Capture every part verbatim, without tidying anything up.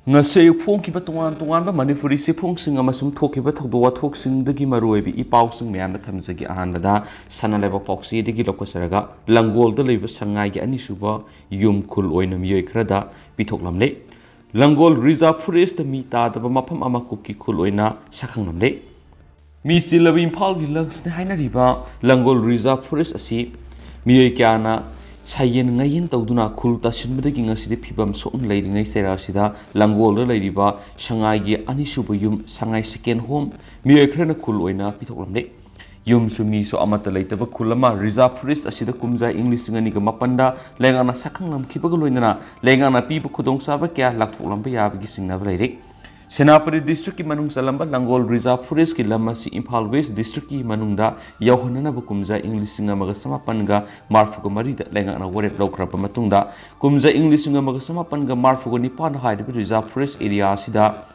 ꯉꯁꯤ ꯑꯌꯨꯛ ꯐꯣꯡꯈꯤꯕ ꯇꯣꯉꯥꯟ ꯇꯣꯉꯥꯟꯕ ꯃꯅꯤꯄꯨꯔꯤ ꯆꯦꯐꯣꯡꯁꯤꯡ ꯑꯃꯁꯨꯡ ꯊꯣꯛꯈꯤꯕ ꯊꯧꯗꯣꯛ ꯋꯥꯊꯣꯛꯁꯤꯡꯗꯒꯤ ꯃꯔꯨꯑꯣꯏꯕ ꯏ ꯄꯥꯎꯁꯤꯡ ꯃꯌꯥꯝꯗ ꯊꯝꯖꯒꯦ꯫ ꯑꯍꯥꯟꯕꯗ ꯁꯅꯥ ꯂꯩꯕꯥꯛ ꯄꯥꯎꯆꯦꯗꯒꯤ ꯂꯧꯈꯠꯆꯔꯒ, ꯂꯪꯒꯣꯜꯗ ꯂꯩꯕ ꯁꯉꯥꯏꯒꯤ ꯑꯅꯤꯁꯨꯕ ꯌꯨꯝ ꯈꯨꯜ ꯑꯣꯏꯅ ꯃꯤꯑꯣꯏ ꯈꯔꯗ ꯄꯤꯊꯣꯛꯂꯝꯂꯦ꯫ ꯂꯪꯒꯣꯜ ꯔꯤꯖꯥꯔꯚ ꯐꯣꯔꯦꯁꯇ ꯃꯤ ꯇꯥꯗꯕ ꯃꯐꯝ ꯑꯃ ꯀꯨꯀꯤ ꯈꯨꯜ ꯑꯣꯏꯅ ꯁꯛꯈꯪꯂꯝꯂꯦ꯫ ꯃꯤ ꯆꯤꯜꯂꯕ ꯏꯝꯐꯥꯜꯒꯤ ꯂꯪꯁꯅꯤ ꯍꯥꯏꯅꯔꯤꯕ ꯂꯪꯒꯣꯜ ꯔꯤꯖꯥꯔꯚ ꯐꯣꯔꯦꯁ ꯑꯁꯤ ꯃꯤꯑꯣꯏ ꯀꯌꯥꯅ ꯁꯥꯌꯦꯟ ꯉꯥꯌꯦꯟ ꯇꯧꯗꯨꯅ ꯈꯨꯜ ꯇꯥꯁꯤꯟꯕꯗꯒꯤ ꯉꯁꯤꯗꯤ ꯐꯤꯕꯝ ꯁꯣꯛꯅ ꯂꯩꯔꯤꯉꯩ ꯆꯩꯔꯥ ꯑꯁꯤꯗ ꯂꯪꯒꯣꯜꯗ ꯂꯩꯔꯤꯕ ꯁꯉꯥꯏꯒꯤ ꯑꯅꯤꯁꯨꯕ ꯌꯨꯝ ꯁꯉꯥꯏ ꯁꯦꯀꯦꯟ ꯍꯣꯝ ꯃꯤꯑꯣꯏ ꯈꯔꯅ ꯈꯨꯜ ꯑꯣꯏꯅ ꯄꯤꯊꯣꯛꯂꯝꯂꯦ꯫ ꯌꯨꯝꯁꯨ ꯃꯤꯁꯨ ꯑꯃꯠꯇ ꯂꯩꯇꯕ ꯈꯨꯜ ꯑꯃ ꯔꯤꯖꯥꯔꯚ ꯐꯣꯔꯦꯁ ꯑꯁꯤꯗ ꯀꯨꯝꯖꯥ ꯏꯪ ꯂꯤꯁꯤꯡ ꯑꯅꯤꯒ ꯃꯥꯄꯟꯗ ꯂꯩꯉꯥꯛꯅ ꯁꯛꯈꯪꯂꯝꯈꯤꯕꯒ ꯂꯣꯏꯅꯅ ꯂꯩꯉꯥꯛꯅ ꯄꯤꯕ ꯈꯨꯗꯣꯡꯆꯥꯕ ꯀꯌꯥ ꯂꯥꯛꯊꯣꯛꯂꯝꯕ ꯌꯥꯕꯒꯤ ꯆꯤꯡꯅꯕ ꯂꯩꯔꯤ꯫ ꯁꯦꯅꯥꯄꯇꯤ ꯗꯤꯁꯇ꯭ꯔꯤꯛꯀꯤ ꯃꯅꯨꯡ ꯆꯜꯂꯝꯕ ꯂꯪꯒꯣꯜ ꯔꯤꯖꯥꯔꯚ ꯐꯣꯔꯦꯁꯀꯤ ꯂꯝ ꯑꯁꯤ ꯏꯝꯐꯥꯜ ꯋꯦꯁ ꯗꯤꯁꯇ꯭ꯔꯤꯛꯀꯤ ꯃꯅꯨꯡꯗ ꯌꯧꯍꯟꯅꯅꯕ ꯀꯨꯝꯖꯥ ꯏꯪ ꯂꯤꯁꯤꯡ ꯑꯃꯒ ꯆꯃꯥꯄꯟꯒ ꯃꯔꯤꯐꯨꯒ ꯃꯔꯤꯗ ꯂꯩꯉꯥꯛꯅ ꯋꯥꯔꯦꯞ ꯂꯧꯈ꯭ꯔꯕ ꯃꯇꯨꯡꯗ, ꯀꯨꯝꯖꯥ ꯏꯪ ꯂꯤꯁꯤꯡ ꯑꯃꯒ ꯆꯃꯥꯄꯟꯒ ꯃꯔꯤꯐꯨꯒ ꯅꯤꯄꯥꯟꯗ ꯍꯥꯏꯔꯤꯕ ꯔꯤꯖꯥꯔꯚ ꯐꯣꯔꯦꯁ ꯑꯦꯔꯤꯌꯥ ꯑꯁꯤꯗ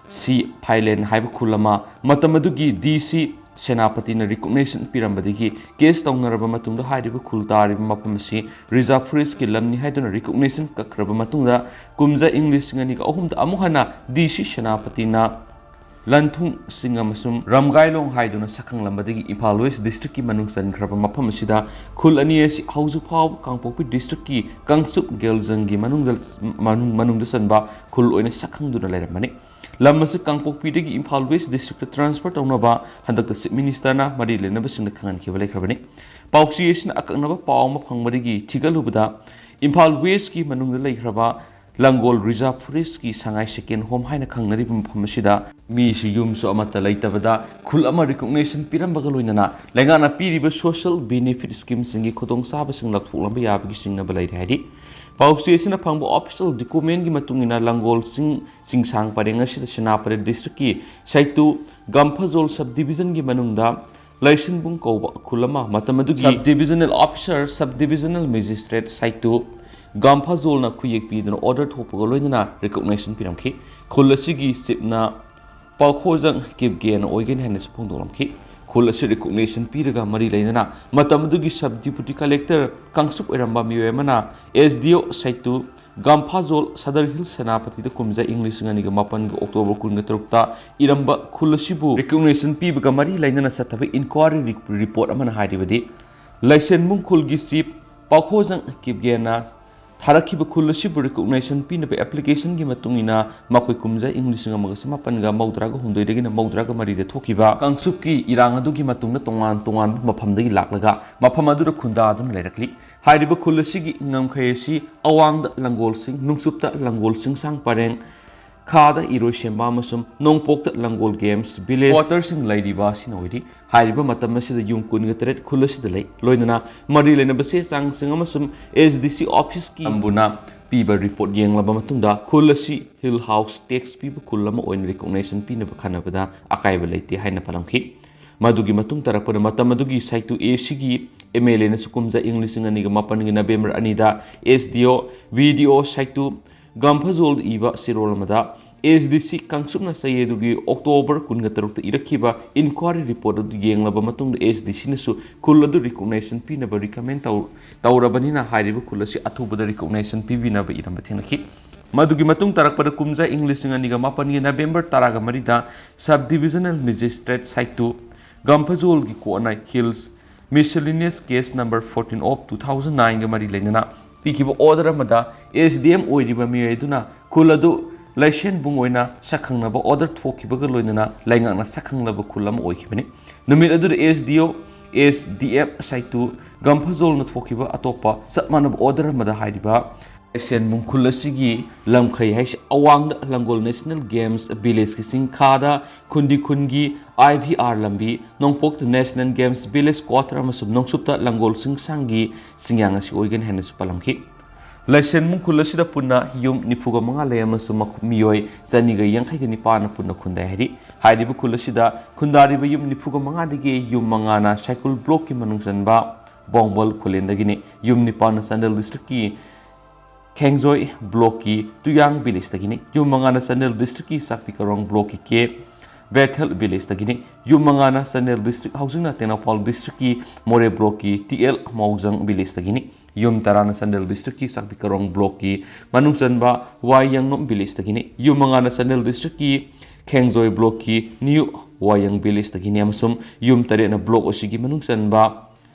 ꯁꯤ ꯐꯥꯏꯂꯦꯟ ꯍꯥꯏꯕ ꯈꯨꯜ ꯑꯃ, ꯃꯇꯝ ꯑꯗꯨꯒꯤ ꯗꯤ ꯁꯤ ꯁꯦꯅꯥꯄꯇꯤꯅ ꯔꯤꯀꯣꯛꯅꯦꯁꯟ ꯄꯤꯔꯝꯕꯗꯒꯤ ꯀꯦꯁ ꯇꯧꯅꯔꯕ ꯃꯇꯨꯡꯗ ꯍꯥꯏꯔꯤꯕ ꯈꯨꯜ ꯇꯥꯔꯤꯕ ꯃꯐꯝ ꯑꯁꯤ ꯔꯤꯖꯥꯔꯚ ꯐꯣꯔꯦꯁꯀꯤ ꯂꯝꯅꯤ ꯍꯥꯏꯗꯨꯅ ꯔꯤꯀꯣꯛꯅꯦꯁꯟ ꯀꯛꯈ꯭ꯔꯕ ꯃꯇꯨꯡꯗ, ꯀꯨꯝꯖꯥ ꯏꯪ ꯂꯤꯁꯤꯡ ꯑꯅꯤꯒ ꯑꯍꯨꯝꯗ ꯑꯃꯨꯛ ꯍꯟꯅ ꯗꯤ ꯁꯤ ꯁꯦꯅꯥꯄꯇꯤꯅ ꯂꯟꯊꯨꯡꯁꯤꯡ ꯑꯃꯁꯨꯡ ꯔꯝꯒꯥꯏꯂꯣꯡ ꯍꯥꯏꯗꯨꯅ ꯁꯛꯈꯪꯂꯝꯕꯗꯒꯤ ꯏꯝꯐꯥꯜ ꯋꯦꯁ ꯗꯤꯁꯇ꯭ꯔꯤꯛꯀꯤ ꯃꯅꯨꯡ ꯆꯟꯈ꯭ꯔꯕ ꯃꯐꯝ ꯑꯁꯤꯗ ꯈꯨꯜ ꯑꯅꯤ ꯑꯁꯤ ꯍꯧꯖꯤꯛ ꯐꯥꯎꯕ ꯀꯥꯡꯄꯣꯛꯄꯤ ꯗꯤꯁꯇ꯭ꯔꯤꯛꯀꯤ ꯀꯥꯡꯆꯨꯞ ꯒꯦꯜꯖꯪꯒꯤ ꯃꯅꯨꯡꯗ, ꯃꯅꯨꯡ, ꯃꯅꯨꯡꯗ ꯆꯟꯕ ꯈꯨꯜ ꯑꯣꯏꯅ ꯁꯛꯈꯪꯗꯨꯅ ꯂꯩꯔꯝꯕꯅꯤ꯫ ꯂꯝ ꯑꯁꯤ ꯀꯥꯡꯄꯣꯛꯄꯤꯗꯒꯤ ꯏꯝꯐꯥꯜ ꯋꯦꯁ ꯗꯤꯁꯇ꯭ꯔꯤꯛꯇ ꯇ꯭ꯔꯥꯟꯁꯐꯔ ꯇꯧꯅꯕ ꯍꯟꯗꯛꯇ ꯆꯤꯐ ꯃꯤꯅꯤꯁꯇꯔꯅ ꯃꯔꯤ ꯂꯩꯅꯕꯁꯤꯡꯗ ꯈꯪꯍꯟꯈꯤꯕ ꯂꯩꯈ꯭ꯔꯕꯅꯤ꯫ ꯄꯥꯎꯆꯦ ꯑꯁꯤꯅ ꯑꯀꯛꯅꯕ ꯄꯥꯎ ꯑꯃ ꯐꯪꯕꯗꯒꯤ ꯊꯤꯒꯠꯂꯨꯕꯗ, ꯏꯝꯐꯥꯜ ꯋꯦꯁꯀꯤ ꯃꯅꯨꯡꯗ ꯂꯩꯈ꯭ꯔꯕ ꯂꯪꯒꯣꯜ ꯔꯤꯖꯥꯔꯚ ꯐꯣꯔꯦꯁꯀꯤ ꯁꯉꯥꯏ ꯁꯦꯀꯦꯟ ꯍꯣꯝ ꯍꯥꯏꯅ ꯈꯪꯅꯔꯤꯕ ꯃꯐꯝ ꯑꯁꯤꯗ ꯃꯤꯁꯨ ꯌꯨꯝꯁꯨ ꯑꯃꯠꯇ ꯂꯩꯇꯕꯗ ꯈꯨꯜ ꯑꯃ ꯔꯤꯀꯣꯛꯅꯦꯁꯟ ꯄꯤꯔꯝꯕꯒ ꯂꯣꯏꯅꯅ ꯂꯩꯉꯥꯛꯅ ꯄꯤꯔꯤꯕ ꯁꯣꯁꯤꯌꯦꯜ ꯕꯦꯅꯤꯐꯤꯠ ꯁ꯭ꯀꯤꯝꯁꯤꯡꯒꯤ ꯈꯨꯗꯣꯡꯆꯥꯕꯁꯤꯡ ꯂꯧꯊꯣꯛꯂꯝꯕ ꯌꯥꯕꯒꯤ ꯆꯤꯡꯅꯕ ꯂꯩꯔꯦ ꯍꯥꯏꯔꯤ꯫ ꯄꯥꯎꯆꯦ ꯑꯁꯤꯅ ꯐꯪꯕ ꯑꯣꯐꯤꯁꯤꯌꯦꯜ ꯗꯣꯀꯨꯃꯦꯟꯒꯤ ꯃꯇꯨꯡ ꯏꯟꯅ ꯂꯪꯒꯣꯜ ꯆꯤꯡ ꯆꯤꯡꯁꯥꯡ ꯄꯔꯦꯡ ꯑꯁꯤꯗ ꯁꯦꯅꯥꯄꯇꯤ ꯗꯤꯁꯇ꯭ꯔꯤꯛꯀꯤ ꯁꯥꯏꯇꯨ ꯒꯝꯐꯥꯖꯣꯜ ꯁꯕ ꯗꯤꯕꯤꯖꯟꯒꯤ ꯃꯅꯨꯡꯗ ꯂꯩꯁꯤꯟꯕꯨꯡ ꯀꯧꯕ ꯈꯨꯜ ꯑꯃ, ꯃꯇꯝ ꯑꯗꯨꯒꯤ ꯁꯕ ꯗꯤꯕꯤꯖꯅꯦꯜ ꯑꯣꯐꯤꯁꯔ, ꯁꯕ ꯗꯤꯕꯤꯖꯅꯦꯜ ꯃꯦꯖꯤꯁꯇ꯭ꯔꯦꯠ ꯁꯥꯏꯇꯨ ꯒꯝꯐꯥꯖꯣꯜꯅ ꯈꯨꯌꯦꯛ ꯄꯤꯗꯨꯅ ꯑꯣꯔꯗꯔ ꯊꯣꯛꯄꯒ ꯂꯣꯏꯅꯅ ꯔꯤꯀꯣꯛꯅꯦꯁꯟ ꯄꯤꯔꯝꯈꯤ꯫ ꯈꯨꯜ ꯑꯁꯤꯒꯤ ꯆꯤꯞꯅ ꯄꯥꯎꯈꯣꯖꯪ ꯀꯤꯞꯒꯦꯅ ꯑꯣꯏꯒꯅꯤ ꯍꯥꯏꯅꯁꯨ ꯐꯣꯡꯗꯣꯛꯂꯝꯈꯤ꯫ ꯈꯨꯜ ꯑꯁꯤ ꯔꯤꯀꯣꯛꯅꯦꯁꯟ ꯄꯤꯔꯒ ꯃꯔꯤ ꯂꯩꯅꯅ ꯃꯇꯝ ꯑꯗꯨꯒꯤ ꯁꯕ ꯗꯤꯄꯨꯇꯤ ꯀꯂꯦꯛꯇꯔ ꯀꯥꯡꯆꯨꯞ ꯑꯣꯏꯔꯝꯕ ꯃꯤꯑꯣꯏ ꯑꯃꯅ ꯑꯦꯁ ꯗꯤ ꯑꯣ ꯁꯥꯏꯇꯨ ꯒꯝꯐꯥꯖꯣꯜ, ꯁꯗꯔ ꯍꯤꯜ, ꯁꯦꯅꯥꯄꯇꯤꯗ ꯀꯨꯝꯖꯥ ꯏꯪ ꯂꯤꯁꯤꯡ ꯑꯅꯤꯒ ꯃꯥꯄꯟꯒꯤ ꯑꯣꯛꯇꯣꯕꯔ ꯀꯨꯟꯒ ꯇꯔꯨꯛꯇ ꯏꯔꯝꯕ ꯈꯨꯜ ꯑꯁꯤꯕꯨ recognition ꯄꯤꯕꯒ ꯃꯔꯤ ꯂꯩꯅꯅ ꯆꯠꯊꯕ inquiry report ꯑꯃꯅ ꯍꯥꯏꯔꯤꯕꯗꯤ, ꯂꯥꯏꯁꯦꯟꯕꯨꯡ ꯈꯨꯜꯒꯤ chief ꯄꯥꯎꯈꯣꯖꯪ ꯀꯤꯞꯒꯦꯟꯅ ꯊꯥꯔꯛꯈꯤꯕ ꯈꯨꯜ ꯑꯁꯤꯕꯨ recognition ꯄꯤꯅꯕ applicationꯒꯤ ꯃꯇꯨꯡ ꯏꯟꯅ ꯃꯈꯣꯏ ꯀꯨꯝꯖꯥ ꯏꯪ ꯂꯤꯁꯤꯡ ꯑꯃꯒ ꯆꯃꯥꯄꯟꯒ ꯃꯧꯗ꯭ꯔꯥꯒ ꯍꯨꯝꯗꯣꯏꯗꯒꯤꯅ ꯃꯧꯗ꯭ꯔꯥꯒ ꯃꯔꯤꯗ ꯊꯣꯛꯈꯤꯕ ꯀꯥꯡꯆꯨꯞꯀꯤ ꯏꯔꯥꯡ ꯑꯗꯨꯒꯤ ꯃꯇꯨꯡꯗ ꯇꯣꯉꯥꯟ ꯇꯣꯉꯥꯟꯕ ꯃꯐꯝꯗꯒꯤ ꯂꯥꯛꯂꯒ ꯃꯐꯝ ꯑꯗꯨꯗ ꯈꯨꯟꯗꯥꯗꯨꯅ ꯂꯩꯔꯛꯂꯤ꯫ ꯍꯥꯏꯔꯤꯕ ꯈꯨꯜ ꯑꯁꯤꯒꯤ ꯉꯝꯈꯩ ꯑꯁꯤ ꯑꯋꯥꯡꯗ ꯂꯪꯒꯣꯜꯁꯤꯡ, ꯅꯣꯡꯆꯨꯞꯇ ꯂꯪꯒꯣꯜ ꯆꯤꯡꯁꯥꯡ ꯄꯔꯦꯡ, ꯈꯥꯗ ꯏꯔꯣꯏꯁꯦꯝꯕ ꯑꯃꯁꯨꯡ ꯅꯣꯡꯄꯣꯛꯇ ꯂꯪꯒꯣꯜ games village quarterꯁꯤꯡ ꯂꯩꯔꯤꯕ ꯑꯁꯤꯅ ꯑꯣꯏꯔꯤ꯫ ꯍꯥꯏꯔꯤꯕ ꯃꯇꯝ ꯑꯁꯤꯗ ꯌꯨꯝ ꯀꯨꯟꯒ ꯇꯔꯦꯠ ꯈꯨꯜ ꯑꯁꯤꯗ ꯂꯩ꯫ ꯂꯣꯏꯅꯅ ꯃꯔꯤ ꯂꯩꯅꯕ ꯆꯦ ꯆꯥꯡꯁꯤꯡ ꯑꯃꯁꯨꯡ S D C officeꯀꯤ ꯇꯝꯕꯨꯅ ꯄꯤꯕ report ꯌꯦꯡꯂꯕ ꯃꯇꯨꯡꯗ ꯈꯨꯜ ꯑꯁꯤ hill house tax ꯄꯤꯕ ꯈꯨꯜ ꯑꯃ ꯑꯣꯏꯅ recognition ꯄꯤꯅꯕ ꯈꯟꯅꯕꯗ ꯑꯀꯥꯏꯕ ꯂꯩꯇꯦ ꯍꯥꯏꯅ ꯄꯥꯜꯂꯝꯈꯤ꯫ ꯃꯗꯨꯒꯤ ꯃꯇꯨꯡ ꯇꯥꯔꯛꯄꯗ ꯃꯇꯝ ꯑꯗꯨꯒꯤ ꯁꯥꯏꯇꯨ A ꯁꯤꯒꯤ M L Aꯅꯁꯨ ꯀꯨꯝꯖꯥ ꯏꯪ ꯂꯤꯁꯤꯡ ꯑꯅꯤꯒ ꯃꯥꯄꯟꯒꯤ November ꯑꯅꯤꯗ S D O, V D O ꯁꯥꯏꯇꯨ ꯒꯝꯐꯖꯣꯜꯗ ꯏꯕ ꯆꯦꯔꯣꯜ ꯑꯃꯗ S D C ꯀꯥꯡꯆꯨꯞꯅ ꯆꯌꯦꯗꯨꯒꯤ ꯑꯣꯛꯇꯣꯕꯔ ꯀꯨꯟꯒ ꯇꯔꯨꯛꯇ ꯏꯔꯛꯈꯤꯕ inquiry report ꯑꯗꯨ ꯌꯦꯡꯂꯕ ꯃꯇꯨꯡꯗ S D Cꯅꯁꯨ ꯈꯨꯜ ꯑꯗꯨ recognition ꯄꯤꯅꯕ recommend ꯇꯧ-, ꯇꯧꯔꯕꯅꯤꯅ ꯍꯥꯏꯔꯤꯕ ꯈꯨꯜ ꯑꯁꯤ ꯑꯊꯨꯕꯗ recognition ꯄꯤꯕꯤꯅꯕ ꯏꯔꯝꯕ ꯊꯦꯡꯅꯈꯤ꯫ ꯃꯗꯨꯒꯤ ꯃꯇꯨꯡ ꯇꯥꯔꯛꯄꯗ ꯀꯨꯝꯖꯥ ꯏꯪ ꯂꯤꯁꯤꯡ ꯑꯅꯤꯒ ꯃꯥꯄꯟꯒꯤ November ꯇꯔꯥꯒ ꯃꯔꯤꯗ sub divisional magistrate ꯁꯥꯏꯇꯨ ꯒꯝꯐꯖꯣꯜꯒꯤ ꯀꯣꯟꯅ Hills Miscellaneous Case number fourteen of two thousand nineꯒ ꯃꯔꯤ ꯂꯩꯅꯅ ꯄꯤꯈꯤꯕ order ꯑꯃꯗ S D M ꯑꯣꯏꯔꯤꯕ ꯃꯤꯑꯣꯏ ꯑꯗꯨꯅ ꯈꯨꯜ ꯑꯗꯨ ꯂꯥꯏꯁꯦꯟꯕꯨꯡ ꯑꯣꯏꯅ ꯁꯛꯈꯪꯅꯕ order ꯊꯣꯛꯈꯤꯕꯒ ꯂꯣꯏꯅꯅ ꯂꯩꯉꯥꯛꯅ ꯁꯛꯈꯪꯂꯕ ꯈꯨꯜ ꯑꯃ ꯑꯣꯏꯈꯤꯕꯅꯤ꯫ ꯅꯨꯃꯤꯠ ꯑꯗꯨꯗ S D O, S D M ꯁꯥꯏꯇꯨ ꯒꯝꯐꯖꯣꯜꯅ ꯊꯣꯛꯈꯤꯕ ꯑꯇꯣꯞꯄ ꯆꯞ ꯃꯥꯟꯅꯕ order ꯑꯃꯗ ꯍꯥꯏꯔꯤꯕ ꯂꯥꯏꯁꯦꯟꯕꯨꯡ ꯈꯨꯜ ꯑꯁꯤꯒꯤ ꯂꯝꯈꯩ ꯍꯥꯏꯁꯦ ꯑꯋꯥꯡꯗ ꯂꯪꯒꯣꯜ National Games Villageꯀꯤ ꯆꯤꯡꯈꯥꯗ ꯈꯨꯟꯗꯤ ꯈꯨꯟꯒꯤ I V R ꯂꯝꯕꯤ, ꯅꯣꯡꯄꯣꯛꯇ National Games Village quarter ꯑꯃꯁꯨꯡ ꯅꯣꯡꯆꯨꯞꯇ ꯂꯪꯒꯣꯜ ꯆꯤꯡꯁꯥꯡꯒꯤ ꯆꯤꯡꯌꯥꯡ ꯑꯁꯤ ꯑꯣꯏꯒꯅꯤ ꯍꯥꯏꯅꯁꯨ ꯄꯜꯂꯝꯈꯤ꯫ ꯂꯥꯏꯁꯦꯟꯕꯨꯡ ꯈꯨꯜ ꯑꯁꯤꯗ ꯄꯨꯟꯅ ꯌꯨꯝ ꯅꯤꯐꯨꯒ ꯃꯉꯥ ꯂꯩ ꯑꯃꯁꯨꯡ ꯃꯈꯣ-, ꯃꯤꯑꯣꯏ ꯆꯅꯤꯒ ꯌꯥꯡꯈꯩꯒ ꯅꯤꯄꯥꯟꯅ ꯄꯨꯟꯅ ꯈꯨꯟꯗꯥꯏ ꯍꯥꯏꯔꯤ꯫ ꯍꯥꯏꯔꯤꯕ ꯈꯨꯜ ꯑꯁꯤꯗ ꯈꯨꯟꯗꯥꯔꯤꯕ ꯌꯨꯝ ꯅꯤꯐꯨꯒ ꯃꯉꯥꯗꯒꯤ ꯌꯨꯝ ꯃꯉꯥꯅ ꯁꯥꯏꯀꯨꯜ blockꯀꯤ ꯃꯅꯨꯡ ꯆꯟꯕ ꯕꯣꯡꯕꯜ ꯈꯨꯂꯦꯟꯗꯒꯤꯅꯤ꯫ ꯌꯨꯝ ꯅꯤꯄꯥꯟꯅ ꯆꯥꯟꯗꯦꯜ districtꯀꯤ ꯈꯦꯡꯖꯣꯏ blockꯀꯤ ꯇꯨꯌꯥꯡ villageꯇꯒꯤꯅꯤ꯫ ꯌꯨꯝ ꯃꯉꯥꯅ ꯆꯥꯟꯗꯦꯜ districtꯀꯤ ꯆꯥꯛꯄꯤ ꯀꯔꯣꯡ blockꯀꯤ ꯀꯦ ꯕꯦꯊꯦꯜ villageꯇꯒꯤꯅꯤ꯫ ꯌꯨꯝ ꯃꯉꯥꯅ ꯆꯥꯟꯗꯦꯜ district ꯍꯧꯖꯤꯛꯅ ꯇꯦꯡꯅꯧꯄꯜ districtꯀꯤ ꯃꯣꯔꯦ blockꯀꯤ T L ꯃꯧꯖꯪ villageꯇꯒꯤꯅꯤ꯫ ꯌꯨꯝ ꯇꯔꯥꯅ ꯆꯥꯟꯗꯦꯜ ꯗꯤꯁꯇ꯭ꯔꯤꯛꯀꯤ ꯆꯥꯛꯄꯤ ꯀꯔꯣꯡ ꯕ꯭ꯂꯣꯛꯀꯤ ꯃꯅꯨꯡ ꯆꯟꯕ ꯋꯥꯏꯌꯪꯅꯣꯝ ꯚꯤꯂꯦꯖꯇꯒꯤꯅꯤ꯫ ꯌꯨꯝ ꯃꯉꯥꯅ ꯆꯥꯟꯗꯦꯜ ꯗꯤꯁꯇ꯭ꯔꯤꯛꯀꯤ ꯈꯦꯡꯖꯣꯏ ꯕ꯭ꯂꯣꯛꯀꯤ ꯅ꯭ꯌꯨ ꯋꯥꯏꯌꯪ ꯚꯤꯂꯦꯖꯇꯒꯤꯅꯤ ꯑꯃꯁꯨꯡ ꯌꯨꯝ ꯇꯔꯦꯠꯅ ꯕ꯭ꯂꯣꯛ ꯑꯁꯤꯒꯤ ꯃꯅꯨꯡ ꯆꯟꯕ